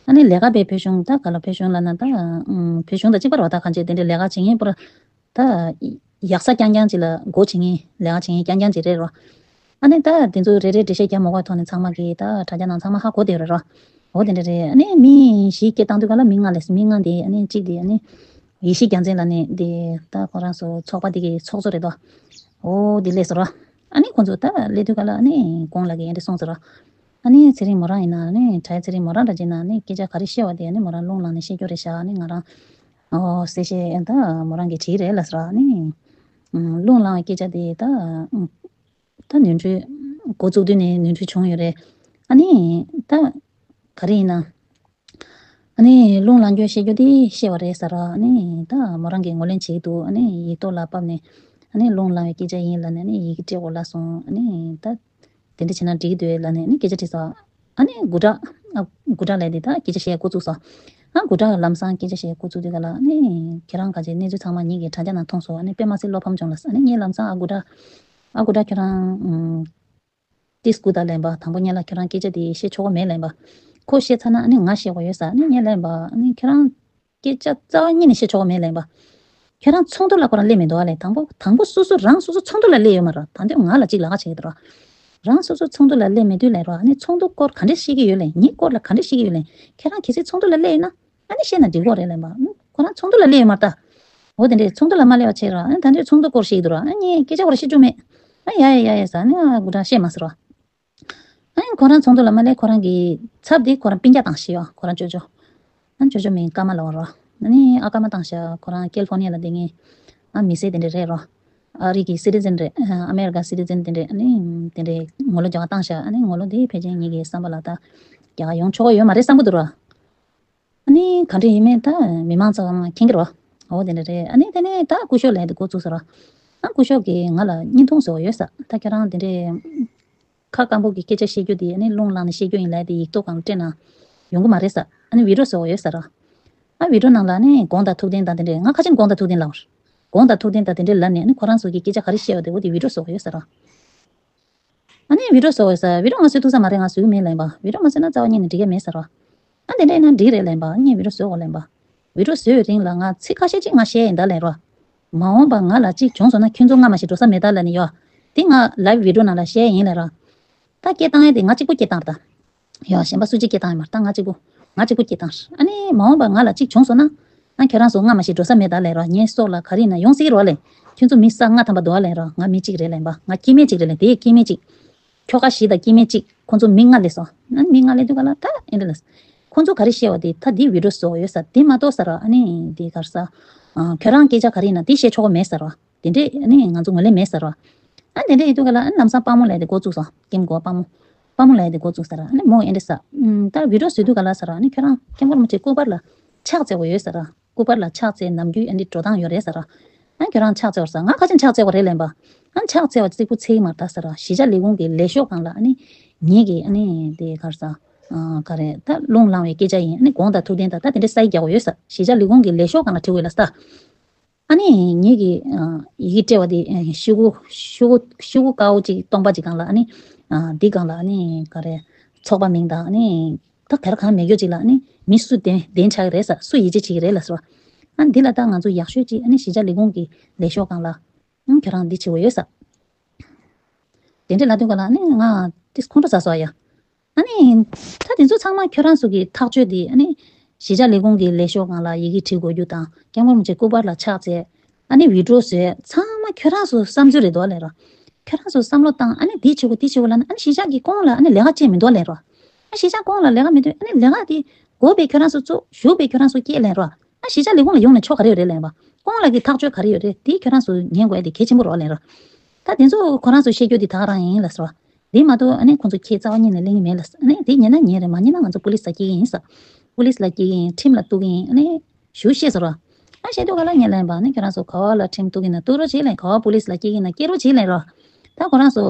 ཨ་ནི་ལས་ཀ་པའི་བོད་གཞུང་ད་ག་ལ་བོད་གཞུང་ལ་ན་ད་ཨུམ་བོད་གཞུང་དང་གཅིག་པ་རེད་བ། ད་གང་ཅི་དེ་འདྲའི་ལས་ཀ་བྱེད་མཁན་པོ་ར་ད་ཡག་ས་རྐྱང་རྐྱང་ཅིག་ལ་སྒོ་བྱེད་མཁན་ལས་ཀ་བྱེད་མཁན་རྐྱང་རྐྱང་ཅིག་རེད་རོ། ཨ་ནི་ད་དེ་ཚོ་རེ་རེ་འགྲེལ་བཤད་རྒྱག་མ་དགོས་ཐོག་ནས་ཚང་མ་གིས་ད་དྲ་རྒྱ་ནང་ཚང་མ་ཧ་གོ་བསྡད་ཡོད་རེད་རོ། འོ་དེ་འདྲ་རེད། ཨ་ནི་མི་བཞི་སྐད་བཏང་དུས་ག་ལ་མི་ལྔ་ལས་སོང་། མི་ལྔ་དེ་ཨ་ནི་གཅིག་དེ་ཨ་ནི་ཡེ་ཤེས་རྒྱལ་མཚན་ལ་ནི་དེ་ད་ཁོ་རང་ཚོ་ཚོགས་པ་དེ་གི་ཚོགས་གཙོ་རེད་དོ། འོ་དེ་སླེབས་སོང་རོ། ཨ་ནི་ཁོང་ཚོ་ད་སླེབས་དུས་ག་ལ་ཨ་ནི་གོང་ལ་གི་ཨེ་འདྲ་སོང་ཟེར་རོ། ཨ་ནི་ཚེ་རིང་མོ་རང་ཡིན་ན་ཨ་ནི་གྲྭ་ཚེ་རིང་མོ་རང་འདྲ་བྱས་ན་ཨ་ནི་སྐད་ཆ་ག་རེ་བཤད་པ་དེ་ཨ་ནི་མོ་རང་རླུང་ལངས་ནས་བཤད་རྒྱུ་རེད་ཤག་ཨ་ནི་ང་རང་ཨོ་གསལ་བཤད་ད་མོ་རང་གིས་བྲིས་རེད་ལབ་ཟེར་ར། ཨ་ནི་རླུང་ལངས་པའི་སྐད་ཆ་དེ་ད་ད་ནོར་འཁྲུལ་འགོ་བཙུགས་དུས་ནས་ནོར་འཁྲུལ་བྱུང་ཡོད་རེད། ཨ་ནི་ད་ག་རེ་ཡིན་ན། ཨ་ནི་རླུང་ལངས་རྒྱུ་བཤད་རྒྱུ་དེ་བཤད་པ་རེད་ཟེར་ར། ཨ་ནི་ད་མོ་རང་གིས་ངོས་ལེན་བྱེད་ཀྱི་འདུག་ཨ་ནི་ཡིག་ཐོག་ལ་ཕབ་ནས་ཨ་ནི་རླུང་ལངས་པའི་སྐད་ཆ་ཡིན་ལབ་ནས་ཨ་ནི་ཡི་གེ་སྤྲད་དགོས་ལབ་སོང་། ཨ་ནི་ད་དེ་འདྲ་བྱས་ན་འགྲིག་གི་འདུག་ལབ་ནས་ཨ་ནི་སྐད་ཆ་དྲིས་སོང་། ཨ་ནི་དགུ་བྲག་ཨ་དགུ་བྲག་ལབ་དེ་ད་སྐད་ཆ་བཤད་འགོ་བཙུགས་སོང་། ཨ་དགུ་བྲག་ལམ་སང་སྐད་ཆ་བཤད་འགོ་བཙུགས་དུས་ག་ལ་ཨ་ནི་ཁྱེད་རང་ག་ཅེ་གནས་ཚུལ་ཚང་མ་ངེད་ཀྱིས་དྲ་རྒྱ་ནང་མཐོང་སོང་། ཨ་ནི་དཔེ་མ་སྲིད་བློ་ཕམ་བྱུང་ལབ་སོང་། ཨ་ནི་ངས་ལམ་སང་ཨ་དགུ་བྲག་ཨ་དགུ་བྲག་ཁྱོད་རང་ཨ། ཏིས་ཀུ་ད་ལན་པ་དང་པོ་ཉེ་ལ་ཁྱོད་རང་སྐད་ཆ་དེ་བཤད་ཆོག་གི་མེད་ལན་པ། ཁོ་བཤད་ཚར་ན་ཨ་ནི་ང་བཤད་དགོས་ཡོད་ས། ཨ་ནི་ངས་ལན་པ་ཨ་ནི་ཁྱོད་རང་སྐད་ཆ་རྩ་བ་ཉིད་ནས་བཤད་ཆོག་གི་མེད་ལན་པ། ཁྱོད་རང་ཚོགས་འདུ་ལ་ཁོ་རང་སླེབས་མི་འདུག་ཨ་ལན། དང་པོ་དང་པོ་སོ་སོ་རང་སོ་སོ་ཚོགས་འདུ་ལ་སླེབས་ཡོད་མ་རེད། ད་དུང་ང་ལ་ཅིག་ལ་ཁ་བྱེད་ཀྱི་འདུག་ར། རང་སོ་སོ་ཚོགས་འདུ་ལ་སླེབས་མེད་དུས་ལན་རོ། ཨ་ནི་ཚོགས་འདུ་སྐོར་ག་འདྲས་བཤད་ཀྱི་ཡོད་ལན། ངའི་སྐོར་ལ་ག་འདྲས་བཤད་ཀྱི་ཡོད་ལན། ཁྱེད་རང་གལ་སྲིད་ཚོགས་འདུ་ལ་སླེབས་ཡོད་ན། ཨ་ནི་བཤད་ན་འགྲིག་གོ་རེད་ལན་པ། ཨ་ནི་ཁོ་རང་ཚོགས་འདུ་ལ་སླེབས་ཡོད་མ་རེད་ད། འོ་དེ་འདྲས་ཚོགས་འདུ་ལ་མ་སླེབས་པ་བྱས་ར། ཨ་ནི་ད་འདྲས་ཚོགས་འདུ་སྐོར་བཤད་ཀྱི་འདུག་ར། ཨ་ནི་སྐད་ཆ་སྐོར་བཤད་རྒྱུ་མེད། ཨ་ཡ་ཡ་ཡ་ཡ་ཟེར། ཨ་ནི་ཨ་དགུ་བྲག་བཤད་མ་ཟེར་ར། ཨ་ནི་ཁོ་རང་ཚོགས་འདུ་ལ་མ་སླེབས། ཁོ་རང་གི་ཚབ་དེ་ཁོ་རང་སྤུན་ཀྱག་དང་བཤད་ཡོད། ཁོ་རང་ཅོ་ཅོ། ཨ་ནི་ཅོ་ཅོ་མིང་ཀརྨ་ལབ་པ་ར། ཨ་ནི་ཨ་ཀརྨ་བཏང་ཤག་ཁོ་རང་ཀེ་ལི་ཕོར་ནི་ཡ་ལ་བསྡད་མཁན་ཨ་མི་སེར་དེ་འདྲས་རེད་ར། ཨ་རི་གི་སི་ཊི་ཛེན་རེད། ཨ་ཨ་མེ་རི་ཀ་སི་ཊི་ཛེན་དེ་འདྲས། ཨ་ནི་དེ་འདྲས་ངོ་ལོག་རྒྱག་པ་བཏང་ཤག་ཨ་ནི་ངོ་ལོག་དེ་ཕལ་ཆེར་ངེད་ཀྱི་བསམ་པ་ལ་ད་རྒྱ་གར་ཡོང་ཆོག་གི་ཡོད་མ་རེད་བསམ་གྱི་འདུག་ར། ཨ་ནི་ག་འདྲ་ཡིན་མིན་ད་མི་མང་ཚང་མ་མཁྱེན་གྱི་རེད་བ། འོ་དེ་འདྲ་རེད། ཨ་ནི་དེ་ནས་ད་སྐུ་ཞབས་ལབ་དེ་འགོ་བཙུགས་ས་ར། ཨ་སྐུ་ཞབས་ཀྱིས་ང་ལ་བརྙན་ཐུང་བཟོ་བ་ཡོད་ས། ད་ཁྱོད་རང་དེ་འདྲའི་ཁ་སྐམ་པོ་གི་སྐད་ཆ་བཤད་རྒྱུ་དེ་ཨ་ནི་རླུང་ལངས་ནས་བཤད་རྒྱུ་ཡིན་ལབ་དེ་ཡིག་ཐོག་སྒང་ལ་སྤྲད་ན་ཡོང་གི་མ་རེད་ས། ཨ་ནི་བི་ཌི་ཡོ་བཟོ་བ་ཡོད་ས་ར། ཨ་བི་ཌི་ཡོ་ནང་ལ་ཨ་ནི་དགོངས་དག་ཐུགས་བདེན་དང་དེ་འདྲའི། ང་ཁ་ཆེམས་དགོངས་དག་ཐུགས་བདེན་ལབ་པ་ར། དགོངས་དག་ཐུགས་བདེན་དང་དེ་འདྲའི་ལབ་ནས་ཨ་ནི་ཁོ་རང་ཚོ་གི་སྐད་ཆ་ག་རེ་བཤད་པ་དེ་འོ་དེ་བི་ཌི་ཡོ་བཟོ་བ་ཡོད་ས་ར། ཨ་ནི་བི་ཌི་ཡོ་བཟོ་དགོས་ས། བི་ཌི་ཡོ་ང་བཟོས་ཐུབ་ས་མ་རེད། ང་བཟོ་གི་མེད་ལབ་པ། བི་ཌི་ཡོ་མ་བཟོས་ན་རྩ་བ་ཉིད་ནས་འགྲིག་གི་མེད་ཟེར་བ། ཨ་དེ་འདྲ་ཡིན་ན་འགྲིག་རེད་ལབ་པ། ངས་བི་ཌི་ཡོ་བཟོ་དགོས་ལབ་པ། བི་ཌི་ཡོ་བཟོས་པའི་རིང་ལ་ང་ཚིག་ཁ་ཤས་ཅིག་ང་བཤད་ཡིན་ད་ལབ་རོ། མ་འོངས་པ་ང་ལ་ཅིག་བྱུང་སོང་ན་ཁྱོད་ཚོ་སྔ་མ་ཞིག་འགྲོ་ས་མེད་ད་ལབ་ནས་ཡོད། དེ་ང་ལའིབ་བི་ཌི་ཡོ་ནང་ལ་བཤད་ཡིན་ལབ་རོ། ད་སྐད་བཏང་ཡས་དེ་ང་གཅིག་པོ་སྐད་བཏང་རེད་ད། ཡོ་གཞན་པ་སུ་གཅིག་སྐད་བཏང་ཡོད་མ་རེད། ད་ང་གཅིག་པུ་ང་གཅིག་པུ་སྐད་བཏང་། ཨ་ནི་མ་འོངས་པ་ང་ལ་གཅིག་བྱུང་སོང་ན། ཨ་ཁྱོད་རང་ཚོ་སྔ་མ་ཞིག་འགྲོ་ས་མེད་ད་ལབ་རོ། ངའི་སྲོག་ལ་ག་རེ་ཡིན་ན་ཡོང་སྲིད་རོ་ལབ། ཁྱོད་ཚོ་མི་ས་ལྔ་ཐམ་པ་འདུག་ཨ་ལབ་རོ། ང་མི་གཅིག་རེད་ལབ་པ། ང་སྐྱེ་དམན་གཅིག་རེད་ལབ། དེ་སྐྱེ་དམན་གཅིག་ཁྱོ་ག་བཞི་དང་སྐྱེ་དམན་གཅིག་ཁོང་ཚོ་མི་ལྔ་སླེབས་སོང་། ཨ་ནི་མི་ལྔ་སླེབས་དུས་ག་ལ་ད་ཨེ་འདྲ་ལབ། ཁོང་ཚོ་ག་རེ་བཤད་པ་དེ་ད་དེ་བི་ཌི་ཡོ་བཟོ་ཡོད་ས། དེ་མ་གཏོགས་ས་ར། ཨ་ནི་དེ་ག་རེ་ས། ཨ་ཁྱོད་རང་སྐད་ཆ་ག་རེ་ཡིན་ན་དེ་བཤད་ཆོག་གི་མེད་ས་ར། དེ་འདྲས་ཨ་ནི་ང་ཚོ་ངོས་ལེན་མེད་ཟེར་བ། ཨ་དེ་འདྲས་ཡིན་དུས་ག་ལ་ཨ་ལམ་སང་དཔའ་མོ་ལབ་དེ་འགོ་བཙུགས་སོང་། ཀེམ་གོ་དཔའ་མོ། དཔའ་མོ་ལབ་དེ་འགོ་བཙུགས་ཟེར། ཨ་ནི་མོ་ཨེ་འདྲས་ས། ཨམ་ད་བི་ཌི་ཡོ་བཟོས་དུས་ག་ལ་ཟེར། ཨ་ནི་ཁྱོད་རང་ཀེམ་གོ་མོ་ཆེ་སྐུ་པར་ལ་ཕྱག་འཚལ་བ་ཡོད་ཟེར། སྐུ་པར་ལ་ཕྱག་འཚལ་ནམ་རྒྱུན་ཨ་འདྲས་འགྲོ་སྟངས་ཡོད་རེད་ཟེར། ཨ་ཁྱོད་རང་ཕྱག་འཚལ་བར་ཟེར། ང་ཁ་ཆེམས་ཕྱག་འཚལ་བ་རེད་ལབ་པ། ཨ་ཕྱག་འཚལ་བ་གཅིག་པུ་འཚལ་གྱི་མ་རེད་ད་ཟེར། གཞིས་ཆགས་ལས་ཁུངས་ཀྱི་ལས་ཤོག་སྒང་ལ་ཨ་ནི་ངེད་ཀྱི་ཨ་ནི་དེ་ག་རེ་ཟ། ཨ་ག་རེ་ད་རླུང་ལངས་པའི་སྐད་ཆ་ཡིན། ཨ་ནི་དགོངས་དག་ཐུགས་བདེན་དང་ད་དེ་འདྲས་ས་ཡིག་རྒྱག་དགོས་ཡོད་ས། གཞིས་ཆགས་ལས་ཁུངས་ཀྱི་ལས་ཤོག་སྒང་ལ་བྲིས་དགོས་ལབ་ས། ཨ་ནི་ངེད་ཀྱིས་ཨ་ཡི་གེ་སྤྲད་པ་དེ་ཨ་ཤོག་གུ་ཤོག་གུ་ཤོག་གུ་དཀར་པོ་ཅིག་སྟོང་པ་ཅིག་སྒང་ལ་ཨ་ནི་ཨ་འདི་སྒང་ལ་ཨ་ནི་ག་རེ་ཚོགས་པ་མིང་དང་ཨ་ནི་ ད་གར་གང་མེད་རྒྱུ་ཅིག་ལ་ཨ་ནི་མི་སུ་བདེན་བདེན་ཆགས་ཀྱི་རེད་ཟེར། སུ་ཡིད་ཆེས་བྱེད་ཀྱི་རེད་ལབ་ཟེར་བ། ཨ་འདི་ལ་ད་ང་ཚོ་ཡག་ཤོས་ཅིག་ཨ་ནི་གཞིས་ཆགས་ལས་ཁུངས་ཀྱི་ལས་ཤོག་སྒང་ལ་ཨང་ཁྱོད་རང་འདི་བྱེད་དགོས་ཡོད་ཟེར། དེ་འདྲ་ལབ་དུས་སྒང་ལ་ཨ་ནི་ང་ཏིས་ཁོང་ཁྲོ་ཟ་སོང་ཡ། ཨ་ནི། ད་དེ་ཚོ་ཚང་མ་ཁྱོད་རང་ཚོ་གི་ཐག་གཅོད་དེ་ཨ་ནི། གཞིས་ཆགས་ལས་ཁུངས་ཀྱི་ལས་ཤོག་སྒང་ལ་ཡི་གེ་བྲིས་དགོས་རྒྱུ་དང་སྐྱབས་མགོན་རིན་པོ་ཆེ་སྐུ་པར་ལ་ཕྱག་འཚལ། ཨ་ནི་ཝི་ཌི་ཡོ་བཟོས་ཚང་མ་ཁྱོད་རང་ཚོ་བསམ་ཚུལ་རེད་འདུག་ལབ་རོགས། ཁྱོད་རང་ཚོ་བསམ་བློ་བཏང་ཨ་ནི་འདི་བྱེད་དགོས་འདི་བྱེད་དགོས་ལབ་ན་ཨ་ནི་གཞིས་ཆགས་ཀྱི་ཁོངས་ལ་ཨ་ནི་ལས་ཀ་ཅིག་མི་འདུག་ལབ་རོགས། ཨ་གཞིས་ཆགས་ཁོངས་ལ་ལས་ཀ་མི་འདུག་ཨ་ནི་ལས་ཀ་དེ་དགོས་པའི་ཁྱོད་རང་ཚོ་བཙུགས་ཞུགས་པའི་ཁྱོད་རང་ཚོ་སྐྱེས་ལབ་རོགས། ཨ་གཞིས་ཆགས་ལས་ཁུངས་ལ་ཡོང་ནས་ཆོ་ག་རེ་ཡོད་རེད་ལབ་པ། ཁོངས་ལ་གི་ཐག་གཅོད་ག་རེ་ཡོད་རེད་དེ་ཁྱོད་རང་ཚོ་ཉན་དགོས་ཡ་དེ་གལ་ཆེན་པོ་རེད་ལབ་རོགས། ད་དེ་ཚོ་ཁོ་རང་ཚོ་བཤད་རྒྱུ་དེ་ད་ག་རང་ཡིན་ལབ་ཟེར་བ། དེ་མ་གཏོགས་ཨ་ནི་ཁོང་ཚོ་ཁྱེད་རྩ་བ་ཉིད་ནས་གླེང་གི་མེད་ལ། ཨ་ནི་དེ་ཉན་ན་ཉན་རེད། མ་ཉན་ན་ང་ཚོ་པུ་ལིས་ལ་སྐྱེལ་གི་ཡིན་ས། པུ་ལིས་ལ་སྐྱེལ་གི་ཡིན། ཁྲིམས་ལ་གཏུག་གི་ཡིན། ཨ་ནི་ཞུ་ཤེས་ཟེར་བ། ཨ་བཤད་དུས་ག་ལ་ཉན་ལན་པ་ཨ་ནི་ཁྱོད་རང་ཚོ་ག་བ་ལ་ཁྲིམས་གཏུག་གི་ཡིན་ན་གཏུག་རོགས་བྱེད་ལན། ག་བ་པུ་ལིས་ལ་སྐྱེལ་གི་ཡིན་ན་སྐྱེལ་རོགས་བྱེད་ལན་རོ། ད་ཁོ་རང་ཚོ་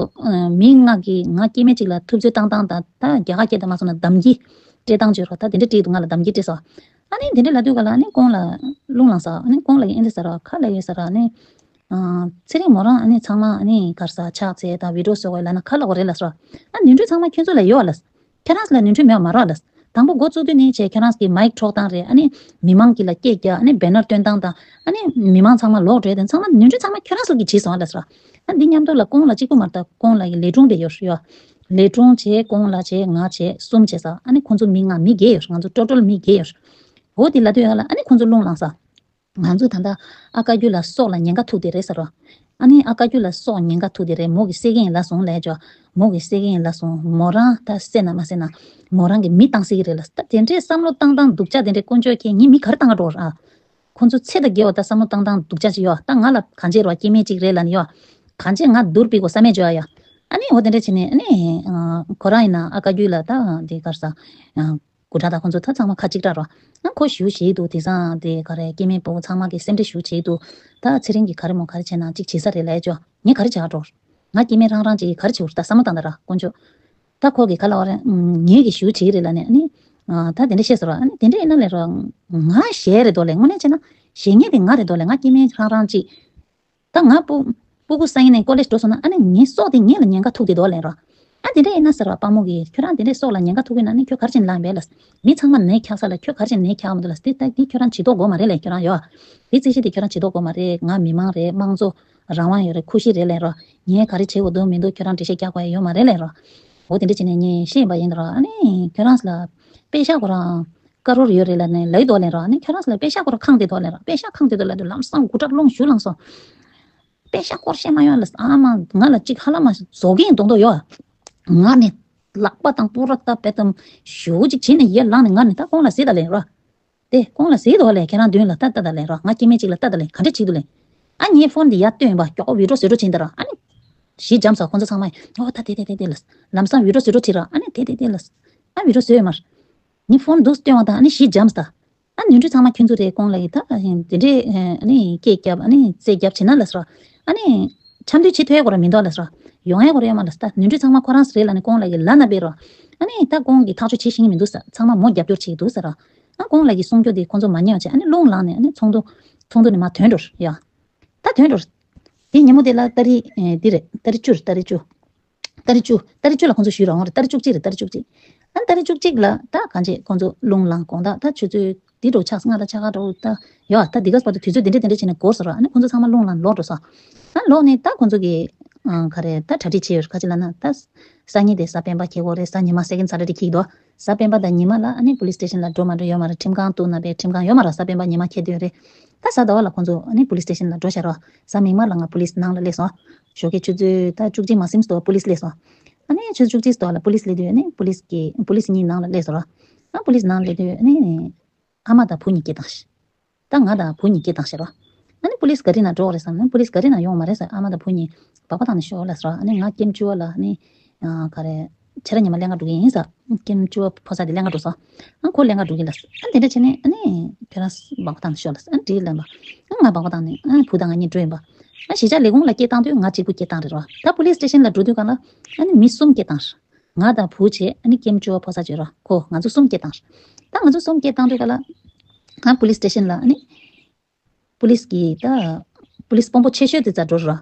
མི་ལྔ་གི་ང་སྐྱེ་དམན་གཅིག་ལ་ཐུབ་ཚོད་བཏང་སྟངས་དང་ད་རྒྱ་གར་སྐད་དུ་མ་སོང་ན་དམ་གྱི་སྤྲད་སྟངས་བརྗོད་རོགས། ད་དེ་འདྲ་སྤྲད་འདུག་ང་ལ་དམ་གྱི་སྤྲད་སོང་། ཨ་ནི་དེ་འདྲ་ལབ་དུས་ག་ལ་ཨ་ནི་ཁོང་ལ་རླུང་ལངས་ས། ཨ་ནི་ཁོང་ལ་ཨེ་འདྲ་ཟེར་རོ། ཁ་ལ་ཡོད་ཟེར་རོ། ཨ་ནི། ཚེ་རིང་མོ་རང་ཨ་ནི་ཚང་མ་ཨ་ནི་གར་ས་ཕྱག་འཚལ་དང་ཝི་ཌི་ཡོ་བཟོ་དགོས་ལབ་ན་ག་ལ་གོ་རེད་ལབ་སོང་། ཨ་ནི་ནོར་འཁྲུལ་ཚང་མ་ཁྱོད་ཚོ་ལ་ཡོད་ལབ། ཁྱོད་རང་ཚོ་ལ་ནོར་འཁྲུལ་མེད་པ་མ་རེད་ལབ། དང་པོ་འགོ་བཙུགས་དུས་ནས་བྱས་ཁྱོད་རང་ཚོ་གི་མའིག་འཕྲོག་སྟངས་རེད། ཨ་ནི་མི་མང་གི་ལ་སྐད་རྒྱག་ཨ་ནི་བེ་ནར་སྟོན་སྟངས་དང་ཨ་ནི་མི་མང་ཚང་མ་ལོག་འགྲོ་དེ་ཚང་མ་ནོར་འཁྲུལ་ཚང་མ་ཁྱོད་རང་ཚོ་གིས་བྱས་སོང་ལབ་སོང་། ཨ་འདི་མཉམ་དུ་ལ་ཁོང་ལ་གཅིག་པུ་མ་རེད། ད་ཁོང་ལ་ཡི་ལས་དྲུང་བས་ཡོད་ཡོད། ལས་དྲུང་བྱས་ཁོང་ལ་བྱས་ང་བྱས་གསུམ་བྱས་ས་ཨ་ནི་ཁོང་ཚོ་མི་ལྔ་མི་བརྒྱད་ཡོད། ང་ཚོ་ཊོ་ཊལ་མི་བརྒྱད་ཡོད། འོ་དེ་ལབ་དུས་ཡ་ལ་ཨ་ནི་ཁོང་ཚོ་རླུང་ལངས་ས། ང་ཚོ་ད་ལྟ་ཨ་དཀར་རྒྱུད་ལ་སྲོག་ལ་ཉེན་ཁ་ཐུག་དེ་རེད་ཟེར་རོ། ཨ་ནི་ཨ་དཀར་རྒྱུད་ལ་སྲོག་ཉེན་ཁ་ཐུག་དེ་རེད། མོ་གིས་བསད་ཀྱི་ཡིན་ལབ་སོང་ལབ་ཅོ། མོ་གིས་བསད་ཀྱི་ཡིན་ལབ་སོང་། མོ་རང་ད་བསད་ན་མ་བསད་ན་མོ་རང་གི་མི་བཏང་སྲིད་ཀྱི་རེད་ལ། ད་དེ་འདྲའི་བསམ་བློ་བཏང་སྟངས་སྡུག་ཅག་དེ་འདྲའི་དཀོན་མཆོག་མཁྱེན། ངས་མི་ག་རེ་བཏང་ག་འགྲོ་ར། ཁོ་ཚོ་ཚེ་དང་འགལ་བ་ད་བསམ་བློ་བཏང་སྟངས་སྡུག་ཅག་ཅིག་ཡོད། ད་ང་ལ་གང་བྱེད་རོ། སྐྱེ་དམན་ཅིག་རེད་ལབ་ནི་ཡོད། གང་བྱེད་ང་སྡུར་ཕུད་དགོས་བསམ་མེད་ཅོ་ཡ། ཨ་ནི་འོ་དེ་འདྲ་བྱས་ནས་ཨ་ནི་ཁོ་རང་ཡིན་ན་ཨ་དཀར་རྒྱུད་ལ་ད་དེ་ག་རེ་ཟ། སྐུ་དྲག་དང་ཁོང་ཚོ་ད་ཚང་མ་ཁ་གཅིག་གྲགས་རོ། ང་ཁོ་ཞུ་བྱེད་འདུག་དེང་སང་དེ་ག་རེ་སྐྱེ་དམན་ཕྲུ་གུ་ཚང་མ་གི་སེམས་ཁྲལ་ཞུ་བྱེད་འདུག་ད་ཚེ་རིང་གིས་ག་རེ་མོ་ག་རེ་བྱས་ན་གཅིག་བྱེད་ས་རེད་ལབ་ཅོ། ངས་ག་རེ་བྱེད་ག་འགྲོ། ང་སྐྱེ་དམན་རང་རང་ཅིག་ག་རེ་བྱེད་འུར་ད་བསམ་བློ་བཏང་ད་ར་དཀོན་མཆོག་ད་ཁོ་གིས་ག་ལབ་རེད། ངེད་ཀྱིས་ཞུ་བྱེད་རེད་ལབ་ནས་ཨ་ནི། ད་དེ་འདྲ་བཤད་ཟེར་རོ། ཨ་ནི་དེ་འདྲ་ཡིན་ན་ལས་རོ། ང་གཞས་རེད་དོ་ལས་དངོས་གནས་བྱས་ན་གཞས་ངེད་དེ་ང་རེད་དོ་ལས། ང་སྐྱེ་དམན་རང་རང་ཅིག་ད་ང་སྤུ་སྤུ་གུ་སང་ཉིན་ནས་ཀོ་ལེཇ་འགྲོ་སོང་ན་ཨ་ནི་ངའི་སྲོག་དེ་ངེད་ལ་ཉེན་ཁ་ཐུག་དེ་འདུག་ལབ་རོ། ཨ་དེ་འདྲ་ཡིན་ན་ཟེར་བ་དཔའ་མོ་གིས་ཁྱོད་རང་དེ་འདྲའི་སྲོག་ལ་ཉེན་ཁ་ཐུག་གི་ན་ནི་ཁྱོད་ག་རེ་བྱས་ནས་ལངས་པས་ལབ། མི་ཚང་མ་ནད་ཁྱག་ས་ལ་ཁྱོད་ག་རེ་བྱས་ནས་ནད་ཁྱག་མི་འདུག་ལབ། དེ་ད་དེ་ཁྱོད་རང་བྱེད་དོགས་དགོས་མ་རེད་ལབ། ཁྱོད་རང་ཡོད། དེ་རྩིས་གཞི་དེ་ཁྱོད་རང་བྱེད་དོགས་དགོས་མ་རེད། ང་མི་མང་རེད། དམངས་གཙོ་རང་དབང་ཡོད་རེད། ཁུ་ཤི་རེད་ལབ་རོ། ངས་ག་རེ་བྱེད་དགོས་འདུག་མི་འདུག་ཁྱོད་རང་འགྲེལ་བཤད་རྒྱག་དགོས་ཡ་ཡོད་མ་རེད་ལབ་རོ། འོ་དེ་འདྲ་བྱས་ནས་ངས་བཤད་ཡིན་པ་ཡིན་ད་རོ། ཨ་ནི་ཁྱོད་རང་ལ་པེ་ཤག་ཁོ་རང་། དཀར་པོ་ཡོད་རེད་ལབ་ནས་ལབ་འདུག་ལབ་རོ། ཨ་ནི་ཁྱོད་རང་ཚོ་ལ་པེ་ཤག་ཁོ་རང་ཁེངས་བསྡད་འདུག་ལབ་རོ། པེ་ཤག་ཁེངས་བསྡད་འདུག་ལབ་དུས་ལམ་སང་མགོ་སྐྲ་རླུང་ཞུ་ལངས་སོང་། པེ་ཤག་སྐོར་བཤད་མ་ཡོང་ལབ། ཨ་མ་ང་ལ་གཅིག་ཧ་ལམ་བཟོ་གིན་གཏོང་འདོད་ཡོད། ང་ནི་ལག་པ་དང་པུ་ར་ཏ་པེ་ཏམ་ཞུ་གཅིག་བྱས་ནས་ཡར་ལངས་ནས་ང་ནི་ད་ཁོང་ལ་ཟེར་ད་ལབ་རོ། དེ་ཁོང་ལ་ཟེར་འདུག་ལབ། ཁྱེད་རང་མདུན་ལ་ལྟ་ལྟ་ད་ལབ་རོ། ང་སྐྱེ་དམན་གཅིག་ལ་ལྟ་ད་ལབ། ག་འདྲ་བྱེད་འདུག་ལབ། ཨ་ངའི་ཕོན་དེ་ཡར་བཏོན་པ་མགྱོགས་པོ་ཝི་ཌི་ཡོ་བཟོ་འདྲ་བྱས་ད་རོ། ཨ་ནི་གཞི་འཇམ་ས་ཁོང་ཚོ་ཚང་མ་ཨོ་ད་དེ་དེ་དེ་དེ་ལབ། ལམ་སང་ཝི་ཌི་ཡོ་བཟོ་འདྲ་བྱས་རོ། ཨ་ནི་དེ་དེ་དེ་ལབ། ཨ་ཝི་ཌི་ཡོ་བཟོས་ཡོད་མ་རེད། ངའི་ཕོན་འདུག་སྟོན་པ་དང་ཨ་ནི་གཞི་འཇམ་ས། ཨ་ནོར་འཁྲུལ་ཚང་མ་ཁྱོད་ཚོ་རེད། ཁོང་ལ་ཡི་ད་དེ་འདྲའི་ཨ་ནི་སྐད་རྒྱབ་ཨ་ནི་རྩོད་རྒྱབ་བྱེད་ན་ལབ་སོ། ཨ་ནི་འཆམ་མཐུན་བྱེད་ཐུབ་ཡ་ཁོ་རང་མི་འདུག་ལབ་སོ། ཡོང་ཡ་ཁོ་རང་ཡོད་མ་ལབ་སོ། ད་ནོར་འཁྲུལ་ཚང་མ་ཁོ་རང་རེད་ལབ་ནས་ཁོང་ལ་ཡི་ལབ་ན་བས་རོ། ཨ་ནི་ད་ཁོང་གིས་ཐག་གཅོད་བྱེད་ཤེས་ཀྱི་མི་འདུག་ས། ཚང་མ་མོ་རྒྱབ་སྐྱོར་བྱེད་ཀྱི་འདུག་ས་ར། ཨ་ཁོང་ལ་ཡི་གསུང་རྒྱུ་དེ་ཁོང་ཚོ་མ་ཉན་བྱས་ཨ་ནི་རླུང་ལངས་ནས་ཨ་ནི་ཚོགས་འདུ་ཚོགས་འདུ་ནས་མར་ཐོན་འགྲོ་ཡ། ད་ཐོན་འགྲོ། དེ་ཉིན་མོ་དེ་ལ་ཏ་རིག་ཨེ་འདི་རེད། ཏ་རིག་བཅུ་རེད། ཏ་རིག་བཅུ། ཏ་རིག་བཅུ། ཏ་རིག་བཅུ་ལ་ཁོང་ཚོ་ཞུས་རོགས་རེད། ཏ་རིག་བཅུ་གཅིག་རེད། ཏ་རིག་བཅུ་གཅིག་ཨ་ཏ་རིག་བཅུ་གཅིག་ལ་ད་གང་བྱེད་ཁོང་ཚོ་རླུང་ལངས་དགོང་དག་ད་ཆུ་ཚོད་འདི་འགྲོ་ཆགས་སྔ་དང་ཆ་ག་འགྲོ་ད་ཡོད་ཨ། ད་འདི་ག་བར་དུ་དུས་ཚོད་འདི་འདྲ་འདི་འདྲ་བྱས་ནས་འགོར་སོང་ར། ཨ་ནི་ཁོང་ཚོ་ཚང་མ་རླུང་ལངས་ལོག་འགྲོ་སོང་། ཨ་ལོག་ནས་ད་ཁོང་ཚོ་གི་ཨང་ག་རེ་ད་གྲ་སྒྲིག་བྱས་ཡོད་རེད། ག་ཅི་ལབ་ན་ད་སང་ཉིན་དེ་གཟའ་སྤེན་པ་འཁེལ་གོ་རེད། གཟའ་ཉི་མ་སེ་ཀེན་ཌ་སེ་ཊར་ཌེ་འཁེལ་གྱི་འདུག་གཟའ་སྤེན་པ་དང་ཉི་མ་ལ་ཨ་ནི་པུ་ལིས་སི་ཊེ་ཤན་ལ་འགྲོ་མ་འགྲོ་ཡོད་མ་རེད། ཁྲིམས་ཁང་གཏུག་ན་པའི་ཁྲིམས་ཁང་ཡོད་མ་རེད། གཟའ་སྤེན་པ་ཉི་མ་འཁེལ་དུས་རེད། ད་གཟའ་ཟླ་བ་ལ་ཁོང་ཚོ་ཨ་ནི་པུ་ལིས་སི་ཊེ་ཤན་ལ་འགྲོ་བཞག་རོགས། གཟའ་མིག་དམར་ལ་ང་པུ་ལིས་ནང་ལ་སླེབས་སོང་། ཞོགས་ཀའི་ཆུ་ཚོད་ད་བཅུ་གཅིག་མ་ཟིན་ཙམ་པུ་ལིས་སླེབས་སོང་། ཨ་ནི་ཆུ་ཚོད་བཅུ་གཅིག་ཙམ་ལ་པུ་ལིས་སླེབས་དུས་ཨ་ནི་པུ་ལིས་ཀྱི་པུ་ལིས་གཉིས་ནང་ལ་སླེབས་སོང་རོགས། ཨ་པུ་ལིས་ནང་སླེབས་དུས་ཨ་ནི། ཨ་མ་དང་བུ་གཉིས་སྐད་བཏང་ཤག་ད་ང་དང་བུ་གཉིས་སྐད་བཏང་ཤག་རོ། ཨ་ནི་པུ་ལིས་ག་རེ་ན་འགྲོ་དགོས་རེད་བསམ་ན་པུ་ལིས་ག་རེ་ན་ཡོང་མ་རེད་ཟེར། ཨ་མ་དང་བུ་གཉིས་སྦག་སྦག་བཏང་ནས་ཤོག་ལབ་ཟེར་རོ། ཨ་ནི་ང་ཀེམ་བཅུ་བ་ལ་ཨ་ནི་ག་རེ་ཕྱི་དྲོ་ཉི་མ་ལེན་ག་འགྲོ་གི་ཡིན་ཟེར། ཀེམ་བཅུ་བ་ཕོ་གསར་དེ་ལེན་ག་འགྲོ་སོང་། ཨ་ཁོ་ལེན་ག་འགྲོ་གི་ལབ་ཟེར། ཨ་དེ་འདྲ་བྱས་ནས་ཨ་ནི་ཁྱོད་རང་སྦག་སྦག་བཏང་ནས་ཤོག་ལབ་ཟེར། ཨ་འགྲིག་ལབ་པ། ཨ་ང་སྦག་སྦག་བཏང་ནས་ཨ་བུ་དང་ང་གཉིས་འགྲོ་ཡིན་པ། ཨ་གཞིས་ཆགས་ལས་ཁུངས་ལ་སྐད་བཏང་དུས་ང་གཅིག་པུ་སྐད་བཏང་རེད་རོ། ད་པུ་ལིས་སི་ཊེ་ཤན་ལ་འགྲོ་དུས་གང་ལ་ཨ་ནི་མི་གསུམ་སྐད་བཏང་རེད། ང་དང་བུ་བྱས་ཨ་ནི་ཀེམ་བཅུ་བ་ཕོ་གསར་བྱས་རོ། ཁོ་ང་ཚོ་གསུམ་སྐད་བཏང་། ད་ང་ཚོ་གསུམ་སྐད་བཏང་དུས་ག་ལ། ང་པུ་ལིས་སི་ཊེ་ཤན་ལ་ཨ་ནི། པུ་ལིས་ཀྱི་ད། པུ་ལིས་དཔོན་པོ་ཆེ་ཤོས་དེ་རྩར་འགྲོ་རོ།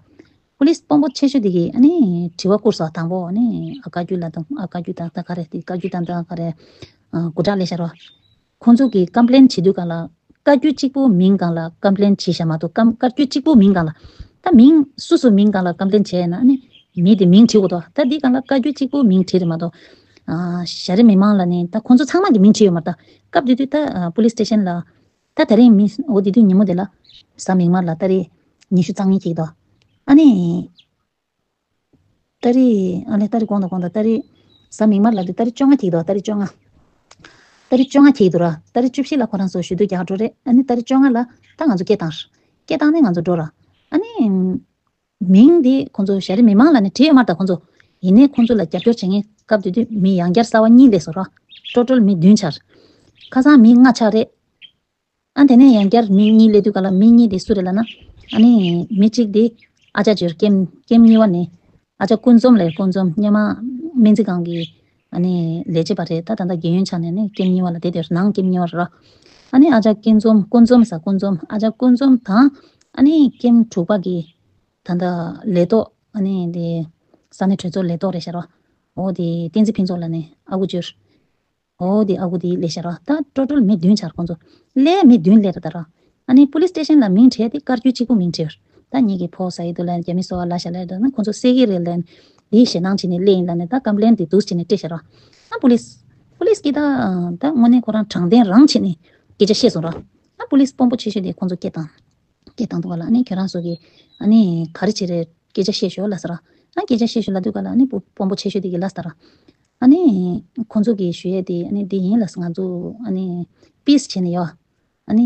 པུ་ལིས་དཔོན་པོ་ཆེ་ཤོས་དེ་གིས་ཨ་ནི་དྲི་བ་བསྐུར་སོང་། དང་པོ་ཨ་ནི་ཨ་དཀར་རྒྱུད་ལ་དང་ཨ་དཀར་རྒྱུད་དང་ད་ག་རེ་དེ་དཀར་རྒྱུད་དང་ད་ག་རེ། སྒོ་བྲག་ལས་བྱ་རོགས། ཁོང་ཚོ་གིས་ཀམ་པི་ལེན་བྱེད་དུས་སྒང་ལ་བཀའ་བརྒྱུད་གཅིག་པོ་མིང་སྒང་ལ་ཀམ་པི་ལེན་བྱེད་བཞག་མ་གཏོགས་ཀམ་བཀའ་བརྒྱུད་གཅིག་པོ་མིང་སྒང་ལ། ད་མིང་སོ་སོ་མིང་སྒང་ལ་ཀམ་པི་ལེན་བྱས་ན་ཨ་ནི་མི་དེ་མིང་བྲིས་དགོས་དོ། ད་འདི་སྒང་ལ་བཀའ་བརྒྱུད་གཅིག་པོ་མིང་བྲིས་རེད་མ་གཏོགས། ཨ་ཞྭ་རི་མི་མང་ལ་ནི་ད་ཁོང་ཚོ་ཚང་མ་གི་མིང་བྲིས་ཡོད་མ་རེད། ད་སྐབས་དེ་དུས་ད་ཨ་པུ་ལིས་སི་ཊེ་ཤན་ལ། ད་དེ་རིང་མི་འོ་དེ་དུས་ཉིན་མོ་དེ་ལ་གཟའ་མིག་དམར་ལ་ཏ་རིག་ཉི་ཤུ་རྩ་ལྔ་འཁེལ་འདུག་ཨ་ནི། ཏ་རིག་ཨ་ལས་ཏ་རིག་གོང་དང་གོང་དང་ཏ་རིག་གཟའ་མིག་དམར་ལ་དེ་ཏ་རིག་བཅོ་ལྔ་འཁེལ་འདུག་ཏ་རིག་བཅོ་ལྔ། ཏ་རིག་བཅོ་ལྔ་འཁེལ་འདུག་ར། ཏ་རིག་བཅུ་བཞི་ལ་ཁོ་རང་ཚོ་ཞུ་གཏུག་རྒྱག་འགྲོ་རེད། ཨ་ནི་ཏ་རིག་བཅོ་ལྔ་ལ་ད་ང་ཚོ་སྐད་བཏང་། སྐད་བཏང་ནས་ང་ཚོ་འགྲོ་ར། ཨ་ནི། མིང་འདི་ཁོང་ཚོ་ཞྭ་རི་མི་མང་ལ་ནི་བྲིས་ཡོད་མ་རེད་ད་ཁོང་ཚོ། ཡིན་ནའི་ཁོང་ཚོ་ལ་རྒྱབ་སྐྱོར་བྱེད་མཁན་སྐབས་དེ་དུས་མི་ཡང་བསྐྱར་གསར་པ་གཉིས་སླེབས་སོང་ར། ཊོ་ཊལ་མི་བདུན་ཆགས། ཁ་སང་མི་ལྔ་ཆགས་རེད། ཨ་དེ་ནས་ཡང་བསྐྱར་མི་གཉིས་སླེབས་དུས་སྒང་ལ་མི་གཉིས་དེ་སུ་རེད་ལབ་ན། ཨ་ནི་མི་གཅིག་དེ་ཨ་ཅག་ཇོར་ཀེམ་ཀེམ་གཉིས་པ་ནི། ཨ་ཅག་ཀུན་འཛོམས་ལས་ཀུན་འཛོམས་སྔོན་མ་སྨན་རྩིས་ཁང་གི་ཨ་ནི་ལས་བྱེད་པ་རེད། ད་ད་ལྟ་རྒན་ཡོལ་ཆགས་ནས་ནི་ཀེམ་གཉིས་པ་ལ་བསྡད་དེ་ནང་ཀེམ་གཉིས་པ་རེད་ར། ཨ་ནི་ཨ་ཅག་ཀུན་འཛོམས་ཀུན་འཛོམས་ས་ཀུན་འཛོམས་ཨ་ཅག་ཀུན་འཛོམས་དང་ཨ་ནི་ཀེམ་དྲུག་པ་གི་ད་ལྟ་ལས་ཐོག་ཨ་ནི་དེ་ས་གནས་གྲོས་ཚོགས་ལས་ཐོག་རེད་ཤག་ར། འོ་དེ་བསྟན་འཛིན་ཕུན་ཚོགས་ལ་ནི་ཨ་ཁུ་ཇོར། འོ་དེ་ཨ་ཁུ་དེ་སླེབས་ཤག་ར། ད་ཊོ་ཊལ་མི་བདུན་ཆགས་ཁོང་ཚོ། སླེབས་མི་བདུན་སླེབས་ར་ད་ར། ཨ་ནི་པུ་ལིས་སི་ཊེ་ཤན་ལ་མིང་བྲིས་ཏེ་བཀའ་བརྒྱུད་གཅིག་པུ་མིང་བྲིས། ད་ངེད་ཀྱི་ཕོ་ཟ་ཡི་འདུག་ལབ་རྒྱ་མི་གསོ་བ་ལ་ཤ་ལ་འདུག་ན་ཁོང་ཚོ་བསད་ཀྱི་རེད་ལབ། དེའི་ཞེད་སྣང་བྱས་ནས་སླེབས་ཡིན་ལབ་ནས་ད་ཀམ་པི་ལེན་དེ་འདུག་བྱས་ནས་སྤྲད་ཤག་ར། ཨ་པུ་ལིས། པུ་ལིས་ཀྱིས་ད་ད་དངོས་གནས་ཁོ་རང་དྲང་བདེན་རང་བྱས་ནས་སྐད་ཆ་བཤད་སོང་ར། ཨ་པུ་ལིས་དཔོན་པོ་ཆེ་ཤོས་དེ་ཁོང་ཚོ་སྐད་བཏང་། སྐད་བཏང་འདུག་ག་ལ་ཨ་ནི་ཁྱོད་རང་ཚོ་གིས་ཨ་ནི་ག་རེ་བྱེད་རེད་སྐད་ཆ་བཤད་ཤོག་ལབ་ཟེར་ར། ཨ་སྐད་ཆ་བཤད་ཤོག་ལབ་དུས་ག་ལ་ཨ་ནི་དཔོན་པོ་ཆེ་ཤོས་དེ་གིས་ལབ་ཟེར་ར། ཨ་ནི་ཁོང་ཚོ་གིས་ཞུ་ཡས་དེ་ཨ་ནི་འདི་ཡིན་ལབ་ཟེར། ང་ཚོ་ཨ་ནི་པིས་བྱས་ནས་ཡོད། ཨ་ནི་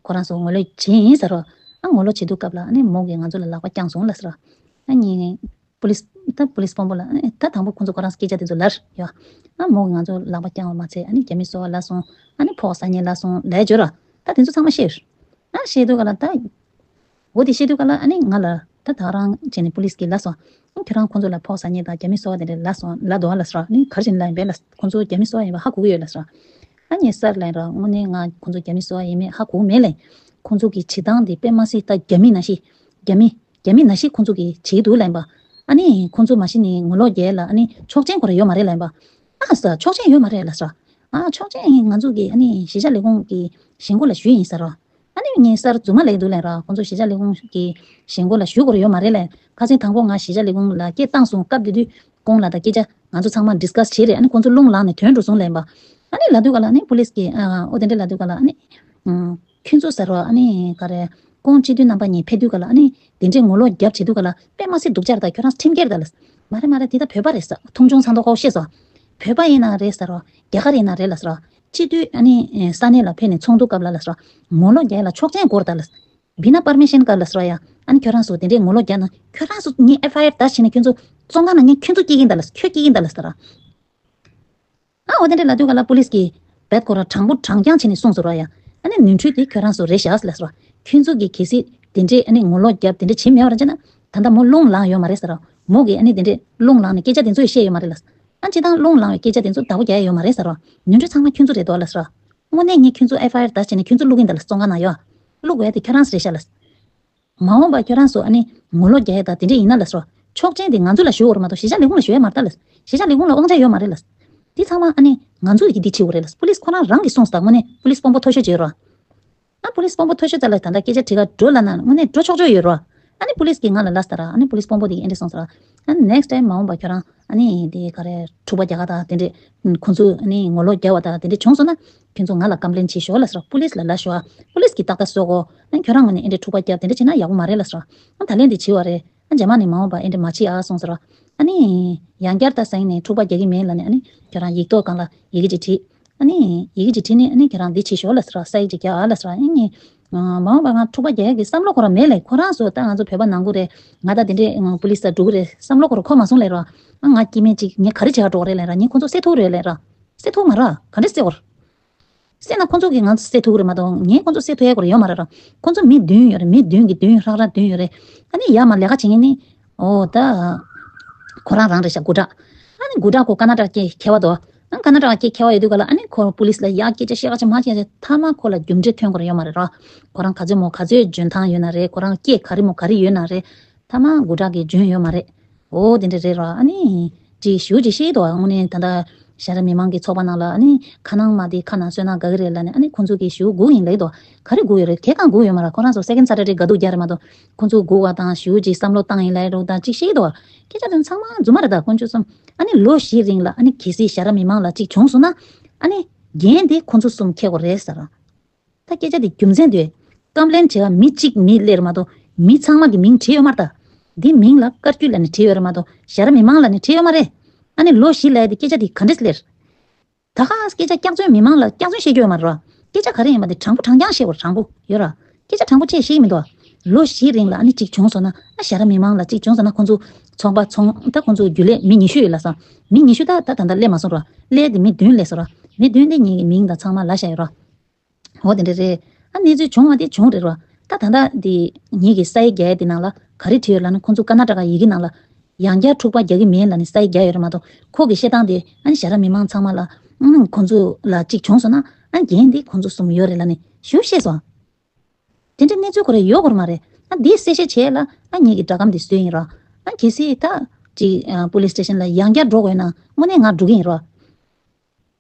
ཁོ་རང་ཚོ་ངོ་ལོག་བྱེད་ཡིན་ཟེར་རོ། ཨ་ངོ་ལོག་བྱེད་དུས་སྐབས་ལ་ཨ་ནི་མོ་གིས་ང་ཚོ་ལ་ལག་པ་བརྐྱངས་སོང་ལབ་ཟེར་ར། ཨ་ནི་པུ་ལིས་ད་པུ་ལིས་དཔོན་པོ་ལ་ཨ་ནི་ད་དང་པོ་ཁོང་ཚོ་ཁོ་རང་སྐད་ཆ་དེ་ཚོ་ལབ་ཡོད། ཨ་མོ་གིས་ང་ཚོ་ལག་པ་བརྐྱངས་པ་མ་ཚད་ཨ་ནི་རྒྱ་མི་གསོ་བ་ལབ་སོང་། ཨ་ནི་ཕོགས་ཟ་མཁན་ལབ་སོང་ལབ་བརྗོད་ར། ད་དེ་ཚོ་ཚང་མ་བཤད་ཡོད། ཨ་བཤད་དུས་ག་ལ་ད། འོ་དེ་བཤད་དུས་ག་ལ་ཨ་ནི་ང་ལ་ད་ད་རང་བྱས་ནས་པུ་ལིས་ཀྱིས་ལབ་སོང་། ཨ་ཁྱོད་རང་ཁོང་ཚོ་ལ་ཕོགས་ཟ་མཁན་དང་རྒྱ་མི་གསོ་བ་དེ་འདྲ་ལབ་སོང་ལབ་འདུག་ཨ་ལབ་སོང་། ཨ་ནི་ག་རེ་བྱས་ནས་ལབ་ཡིན་པས་ལབ། ཁོང་ཚོ་རྒྱ་མི་གསོ་བ་ཡིན་པ་ཧ་གོ་གི་ཡོད་ལབ་སོང་། ཨ་ངས་སར་ལབ་ར་དངོས་གནས་ང་ཁོང་ཚོ་རྒྱ་མི་གསོ་བ་ཡིན་མེད་ཧ་གོ་གི་མེད་ལབ། ཁོང་ཚོ་གི་བྱེད་སྟངས་དེ་དཔེ་མ་སྲིད་ད་རྒྱ་མི་ནང་བཞིན། རྒྱ་མི། རྒྱ་མི་ནང་བཞིན་ཁོང་ཚོ་གི་བྱེད་འདུག་ལབ་ཡིན་པ། ཨ་ནི་ཁོང་ཚོ་མ་གཞི་ནས་ངོ་ལོག་རྒྱག་ལ་ཨ་ནི་ཆོག་མཆན་ཁོ་ར་ཡོད་མ་རེད་ལབ་ཡིན་པ། ཨ་ས་ཆོག་མཆན་ཡོད་མ་རེད་ལབ་སོང་། ཨ་ཆོག་མཆན་ང་ཚོ་གི་ཨ་ནི་གཞིས་ཆགས་ལས་ཁུངས་ཀྱི་གཞིས་འགོ་ལ་ཞུས་ཡིན་ཟེར་རོ། ཨ་ནི་ངས་སར་རྫུན་མ་ལབ་འདུག་ལབ་ར། ཁོང་ཚོ་གཞིས་ཆགས་ལས་ཁུངས་ཀྱི་གཞིས་འགོ་ལ་ཞུ་དགོས་རེད་ཡོད་མ་རེད་ལབ། ཁ་སང་དང་པོ་ང་གཞིས་ཆགས་ལས་ཁུངས་ལ་སྐད་བཏང་སོང་། སྐབས་དེ་དུས་ཁོང་ལ་ད་སྐད་ཆ་ང་ཚོ་ཚང་མ་ཌིས་ཀ་སི་བྱས་རེད། ཨ་ནི་ཁོང་ཚོ་རླུང་ལངས་ནས་ཐོན་འགྲོ་སོང་ལབ་ཡིན་པ། ཨ་ནི་ལབ་དུས་ག་ལ་ཨ་ནི་པུ་ལིས་ཀྱིས་ཨ་ཨོ་དེ་འདྲ་ལབ་དུས་ག་ལ་ཨ་ནི། ཁྱོད་ཚོ་ཟེར་རོ་ཨ་ནི་ག་རེ། ཁོང་སྤྱི་འཐུས་རྣམ་པ་གཉིས་ཕེབས་དུས་ག་ལ་ཨ་ནི་དེ་འདྲའི་ངོ་ལོག་རྒྱབ་བྱེད་དུས་ག་ལ་དཔེ་མ་སྲིད་སྡུག་ཅག་རེད། ད་ཁྱོད་རང་ཁྲིམས་འགལ་རེད་ད་ལབ། མ་རེད་མ་རེད་དེ་ད་བོད་པ་རེད་ཟེར། མཐོང་ཆུང་ཚང་མདོག་ཁ་པོ་བཤད་སོང་། བོད་པ་ཡིན་ན་རེད་ཟེར་རོ། རྒྱ་གར་ཡིན་ན་རེད་ལབ་ཟེར་རོ། སྤྱི་འཐུས་ཨ་ནི་ས་གནས་ལ་ཕེབས་ནས་ཚོགས་འདུ་སྐབས་ལ་ལབ་ཟེར་རོ། ངོ་ལོག་རྒྱག་ཡ་ལ་ཆོག་མཆན་དགོས་རེད་ད་ལབ། བི་ན་པར་མི་ཤན་ག་ལབ་ཟེར་རོ་ཡ། ཨ་ནི་ཁྱོད་རང་ཚོ་དེ་འདྲའི་ངོ་ལོག་རྒྱག་ན་ཁྱོད་རང་ཚོ་ངས་ཨེཕ་ཨའི་ཨར་བཏང་བྱས་ནས་ཁྱོད་ཚོ་བཙོན་ཁང་ནང་ངས་ཁྱོད་ཚོ་སྐྱེལ་གྱིན་ད་ལབ། ཁྱོད་སྐྱེལ་གྱིན་ད་ལབ་ཟེར་རོ། ཨ་འོ་དེ་འདྲ་ལབ་དུས་ག་ལ་པུ་ལིས་ཀྱིས་བེད་ཁོ་ར་དྲང་པོ་དྲང་རྐྱང་བྱས་ནས་གསུངས་སོང་ར་ཡ། ཨ་ནི་ནོར་འཁྲུལ་དེ་ཁྱོད་རང་ཚོ་རེད་ཤག་ལབ་སོང་། ཁྱོད་ཚོ་གིས་གལ་སྲིད་དེ་འདྲས་ཨ་ནི་ངོ་ལོག་རྒྱབ་དེ་འདྲས་བྱེད་མེད་པ་ར་བྱས་ན་ད་ལྟ་མོ་རླུང་ལངས་ཡོད་མ་རེད་ཟེར་ར། མོ་གིས་ཨ་ནི་དེ་འདྲས་རླུང་ལངས་ནས་སྐད་ཆ་དེ་ཚོ་ཡང་བཤད་ཡོད་མ་རེད་ལབ། ཨ་སྤྱིར་བཏང་རླུང་ལངས་པའི་སྐད་ཆ་དེ་ཚོ་བདག་པོ་རྒྱག་ཡ་ཡོད་མ་རེད་ཟེར་ར། ནོར་འཁྲུལ་ཚང་མ་ཁྱོད་ཚོ་རེད་འདུག་ལབ་སོང་། དངོས་གནས་ངས་ཁྱོད་ཚོ་ཨེཕ་ཨའི་ཨར་བཏང་བྱས་ནས་ཁྱོད་ཚོ་བླུག་གིན་ད་ལབ། བཙོན་ཁང་ནང་ཡོད། བླུག་དགོས་ཡ་དེ་ཁྱོད་རང་ཚོ་རེད་ཤག་ལབ། མ་འོངས་པ་ཁྱོད་རང་ཚོ་ཨ་ནི་ངོ་ལོག་རྒྱག་ཡ་དང་དེ་འདྲས་ཡིན་ན་ལབ་སོང་། ཆོག་མཆན་དེ་ང་ཚོ་ལ་ཞུ་དགོས་རེད་མ་གཏོགས་གཞིས་ཆགས་ལས་ཁུངས་ལ་ཞུ་ཡ་མ་རེད་ད་ལབ། གཞིས་ཆགས་ལས་ཁུངས་ལ་དབང་ཆ་ཡོད་མ་རེད་ལབ། དེ་ཚང་མ་ཨ་ནི་ང་ཚོ་ཡི་གེ་འདི་བྲིས་དགོས་རེད་ལབ། པུ་ལིས་ཁོ་རང་རང་གིས་གསུངས་སོང་། དངོས་གནས་པུ་ལིས་དཔོན་པོ་མཐོ་ཤོས་ཅིག་ཡོད་རེད། ཨ་པུ་ལིས་དཔོན་པོ་མཐོ་ཤོས་ཅིག་ལ་ད་ལྟ་སྐད་ཆ་དྲི་ག་འགྲོ་ལབ་ན་དངོས་གནས་འགྲོ་ཆོག་ཆོག་ཡོད་རེད། ཨ་ནི་པུ་ལིས་ཀྱིས་ང་ལ་ལབ་ས་ར། ཨ་ནི་པུ་ལིས་དཔོན་པོ་དེ་གིས་ཨེ་འདྲས་གསུངས་ས་ར། ཨ་ནི་ནེག་སི་ཊའིམ་མ་འོངས་པ་ཁྱོད་རང་ཨ་ནི་དེ་ག་རེ་འཁྲུག་པ་རྒྱག་ག་དང་དེ་འདྲས་ཁོང་ཚོས་ཨ་ནི་ངོ་ལོག་རྒྱག་པ་དང་དེ་འདྲས་བྱུང་སོང་ན་ཁྱོད་ཚོ་ང་ལ་ཀམ་པི་ལེན་བྱེད་ཤོག་ལབ་ས་ར། པུ་ལིས་ལ་ལབ་ཤོག་ཨ། པུ་ལིས་ཀྱིས་ཏག་ཏག་བཟོ་གོ། ཨ་ནི་ཁྱོད་རང་ངོས་ནས་ཨེ་འདྲས་འཁྲུག་པ་རྒྱབ་དེ་འདྲས་བྱས་ན་ཡག་པོ་མ་རེད་ལབ་ས་ར། ཨ་ད་ལན་དེ་བྱས་པ་རེད། ཨ་རྗེས་མ་ནས་མ་འོངས་པ་ཨེ་འདྲས་མ་བྱེད་ཨ་གསུངས་ས་ར། ཨ་ནི་ཡང་བསྐྱར་ད་སང་ཉིན་ནས་འཁྲུག་པ་རྒྱག་གི་མེད་ལབ་ནས་ཨ་ནི་ཁྱོད་རང་ཡིག་ཐོག་སྒང་ལ་ཡི་གེ་ཅིག་བྲིས། ཨ་ནི་ཡི་གེ་ཅིག་བྲིས་ནས་ཨ་ནི་ཁྱེད་རང་འདི་བྱེད་ཤོག་ལབ་ཟེར་ར། ས་ཡིག་ཅིག་རྒྱག་ཨ་ལབ་ཟེར་ར། ཨ་ནི་ཨ་མ་འོངས་པ་ང་འཁྲུག་པ་རྒྱག་ཡག་གི་བསམ་བློ་འཁོར་ར་མེད་ལབ། ཁོ་རང་ཚོ་ད་ང་ཚོ་བོད་པ་ནང་ཁུལ་རེད། ང་ད་དེ་འདྲས་ང་པུ་ལིས་ལ་འགྲོ་གི་རེད་བསམ་བློ་འཁོར་ར་འཁོར་མ་སོང་ལབ་ར། ཨ་ང་སྐྱེ་དམན་ཅིག་ངས་ག་རེ་བྱེད་ག་འགྲོ་གི་རེད་ལབ་ར། ངས་ཁོ་ཚོ་བསད་ཐུབ་རེད་ལབ་ར། བསད་ཐུབ་མ་ར་ག་འདྲས་བསད་དགོས་ར། བསད་ན་ཁོ་ཚོ་གིས་ང་ཚོ་བསད་ཐུབ་ཀྱི་རེད་མ་གཏོགས་ངས་ཁོ་ཚོ་བསད་ཐུབ་ཡག་སྐོར་ཡོད་མ་རེད་ར། ཁོ་ཚོ་མི་བདུན་ཡོད་རེད། མི་བདུན་གྱི་བདུན་ཧྲག་ཧྲག་བདུན་ཡོད་རེད། ཨ་ནི་ཡར་མར་ལས་ཀ་བྱེད་མཁན་ནི། ཨོ་ད། ཁོ་རང་རང་རེད་ཤག་སྐུ་དྲག་ཨ་ནི་སྐུ་དྲག་ཁོ་ཀ་ན་ཌ་སྐད་མཁས་པ་འདུག་ཨ་ནི་ཀ་ན་ཌ་སྐད་མཁས་པ་ཡོད་དུས་ག་ལ་ཨ་ནི་ཁོ་པུ་ལིས་ལ་ཡར་སྐད་ཆ་བཤད་ཁ་ཆེ་མ་བཤད་ཆེ་མཐའ་མ་ཁོ་ལ་རྒྱུ་འབྲས་ཐོན་དགོས་རེད་ཡོད་མ་རེད་ར། ཁོ་རང་ག་ཚོད་མོ་ག་ཚོད་འཇོན་ཐང་ཡོད་ན་རེད། ཁོ་རང་སྐད་ག་རེ་མོ་ག་རེ་ཡོད་ན་རེད། མཐའ་མ་སྐུ་དྲག་གིས་འཇོན་ཡོད་མ་རེད། ཨོ་དེ་འདྲ་རེད་ར། ཨ་ནི། ཅིག་ཞུ་ཅིག་ཤེས་དོ། དངོས་གནས་ད་ལྟ་ ཞྭ་ར་མི་མང་གི་ཚོགས་པ་ནང་ལ་ཨ་ནི་ཁ་ནང་མ་དེ་ཁ་ནང་བསོད་ནམས་དགའ་གི་རེད་ལབ་ནས་ཨ་ནི་ཁོང་ཚོ་གི་ཞུ་སྒུག་ཡིན་ལབ་དོ། ག་རེ་སྒུག་ཡོད་རེད། གལ་གང་སྒུག་ཡོད་མ་རེད། ཁོ་རང་ཚོ་སེ་ཀེན་ཌ་སེ་ཊར་ཌེ་དགའ་སྡུག་རྒྱག་རེད་མ་གཏོགས་ཁོང་ཚོ་སྒུག་བ་དང་ཞུ་ཅིག་བསམ་བློ་བཏང་ཡིན་ལབ་རོགས་དང་ཅིག་བཤད་དོ། སྐད་ཆ་དེ་ཚང་མ་རྫུན་མ་རེད། ད་ཁོང་ཚོ་གསུམ་ཨ་ནི་ལོ་བཞི་རིང་ལ་ཨ་ནི་གལ་སྲིད་ཞྭ་ར་མི་མང་ལ་ཅིག་བྱུང་སོང་ན་ཨ་ནི་འགན་དེ་ཁོང་ཚོ་གསུམ་འཁྱེར་དགོས་རེད་ཟེར། ད་སྐད་ཆ་འདི་རྒྱུ་མཚན་དེ། ཀམ་པི་ལེན་བྱེད་པ་མི་གཅིག་མི་སླེབས་མ་གཏོགས་མི་ཚང་མ་གི་མིང་བྲིས་ཡོད་མ་རེད་ད། འདི་མིང་ལ་བཀའ་བརྒྱུད་ལབ་ནས་བྲིས་ཡོད་རེད་མ་གཏོགས་ཞྭ་ར་མི་མང་ལབ་ནས་བྲིས་ཡོད་མ་རེད། ཨ་ནི་ལོ་བཞི་ལབ་ཡ་དེ་སྐད་ཆ་འདི་ག་འདྲས་སླེབས། ད་ག་སྐད་ཆ་སྐྱག་རྫུན་མི་མང་ལ་སྐྱག་རྫུན་བཤད་རྒྱུ་ཡོད་མ་རེད་བ། སྐད་ཆ་ག་རེ་ཡིན་པ་དེ་དྲང་པོ་དྲང་རྐྱང་བཤད་དགོས། དྲང་པོ་ཡོད་ར། སྐད་ཆ་དྲང་པོ་བྱས་བཤད་ཀྱི་མི་འདུག་བ། ལོ་བཞི་རིང་ལ་ཨ་ནི་གཅིག་བྱུང་སོང་ན་ཨ་ཞྭ་ར་མི་མང་ལ་གཅིག་བྱུང་སོང་ན་ཁོང་ཚོ་ཚོང་པ་ཚོང་ད་ཁོང་ཚོ་རྒྱུན་ལས་མི་ཉི་ཤུ་ཡོད་ལབ་སོང་། མི་ཉི་ཤུ་ད་ད་ད་ད་སླེབས་མ་སོང་ར། སླེབས་དེ་མི་བདུན་སླེབས་སོང་ར། མི་བདུན་དེ་ངེད་ཀྱི་མིང་དང་ཚང་མ་ལབ་བཞག་ཡོད་ར། འོ་དེ་འདྲ་རེད། ཨ་གནས་ཚུལ་བྱུང་བ་དེ་བྱུང་རེད་རོ། ད་ད་ལྟ་དེ་ངེད་ཀྱི་ས་ཡིག་རྒྱག་ཡ་དེ་ནང་ལ་ག་རེ་བྲིས་ཡོད་ལབ་ན་ཁོང་ཚོ་ཀར་ན་ཊ་ཀ་ཡི་གེ་ནང་ལ་ཡང་བསྐྱར་འཁྲུག་པ་རྒྱག་གི་མེད་ལབ་ནས་ས་ཡིག་རྒྱག་ཡོད་རེད་མ་གཏོགས་ཁོ་གི་བཤད་སྟངས་དེ་ཨ་ནི་ཞྭ་ར་མི་མང་ཚང་མ་ལ་ཨ་ཁོང་ཚོ་ལ་གཅིག་བྱུང་སོང་ན་ཨ་འགན་དེ་ཁོང་ཚོ་གསུམ་ཡོད་རེད་ལབ་ནས་ཞུ་བཤད་སོང་། དེ་འདྲ་གནས་ཚུལ་ཁོ་རེ་ཡོད་དགོས་མ་རེད། ཨ་འདི་གསལ་བཤད་བྱས་ལ་ཨ་ངེད་ཀྱི་སྒྲ་སྒམ་འདི་བཟོས་ཡིན་རོ། ཨ་གལ་སྲིད་ད་ཅིག་པོ་ལིས་སི་ཊེ་ཤན་ལ་ཡང་བསྐྱར་འགྲོ་དགོས་ན་དངོས་གནས་ང་འགྲོ་གི་ཡིན་རོ།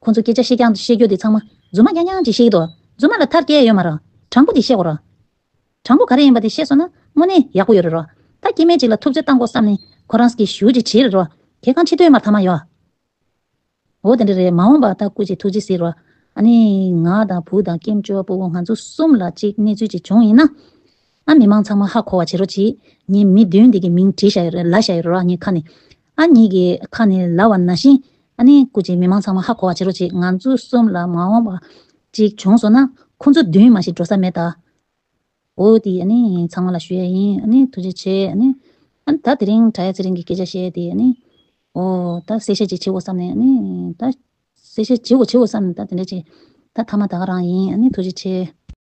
ཁོང་ཚོ་སྐད་ཆ་བཤད་རྐྱང་བཤད་རྒྱུ་དེ་ཚང་མ་རྫུན་མ་རྐྱང་རྐྱང་ཅིག་བཤད་ཀྱི་འདུག་རྫུན་མ་ལ་མཐར་སྐྱེལ་ཡོད་མ་རེད། དྲང་པོ་དེ་བཤད་དགོས་རེད། དྲང་པོ་ག་རེ་ཡིན་པ་དེ་བཤད་སོང་ན་དངོས་གནས་ཡག་པོ་ཡོད་རེད་རོ། ད་སྐྱེ་དམན་ཅིག་ལ་ཐུབ་ཚོད་བཏང་དགོས་བསམ་ནས་ཁོ་རང་གིས་ཞུ་ཅིག་བྲིས་རེད་རོ། གལ་གང་ཆེ་དོན་མ་མཐའ་མ་ཡོད། འོ་དེ་འདྲ་རེད། མ་འོངས་པ་ད་སྐུ་མཁྱེན་ཐུགས་རྗེ་གཟིགས་རོ། ཨ་ནི་ང་དང་བུ་དང་ཀེམ་ཅོ་བ་སྤུ་གུ་ང་ཚོ་གསུམ་ལ་ཅིག་གནས་ཚུལ་ཅིག་བྱུང་ཡིན་ན། ཨ་མི་མང་ཚང་མ་ཧ་གོ་བ་བྱེད་རོགས་གྱིས། ངས་མི་བདུན་དེ་གི་མིང་བྲིས་བཞག་ཡོད་རེད། ལབ་བཞག་ཡོད་རེད་རོ། ངའི་ཁ་ནས། ཨ་ངེད་ཀྱི་ཁ་ནས་ལབ་པ་ནང་བཞིན། ཨ་ནི་སྐུ་མཁྱེན་མི་མང་ཚང་མ་ཧ་གོ་བ་བྱེད་རོགས་གྱིས། ང་ཚོ་གསུམ་ལ་མ་འོངས་པ་ཅིག་བྱུང་སོང་ན་ཁོང་ཚོ་བདུན་མ་ཞིག་འགྲོ་ས་མེད་ད། འོ་དེ་ཨ་ནི་ཚང་མ་ལ་ཞུ་ཡ་ཡིན། ཨ་ནི་ཐུགས་རྗེ་ཆེ། ཨ་ནི་ཨ་ནི་ད་དེ་རིང་དྲ་ཡ་ཚེ་རིང་གི་སྐད་ཆ་བཤད་དེ་ཨ་ནི་འོ་ད་གསལ་བཤད་ཅིག་བྱེད་དགོས་བསམ་ནས། ཨ་ནི་ད་གསལ་བཤད་བྱེད་དགོས་བྱེད་དགོས་བསམ་ནས་ད་དེ་འདྲ་ཅིག་ད་མཐའ་མ་ད་ག་རང་ཡིན། ཨ་ནི་ཐུགས་རྗེ་ཆེ།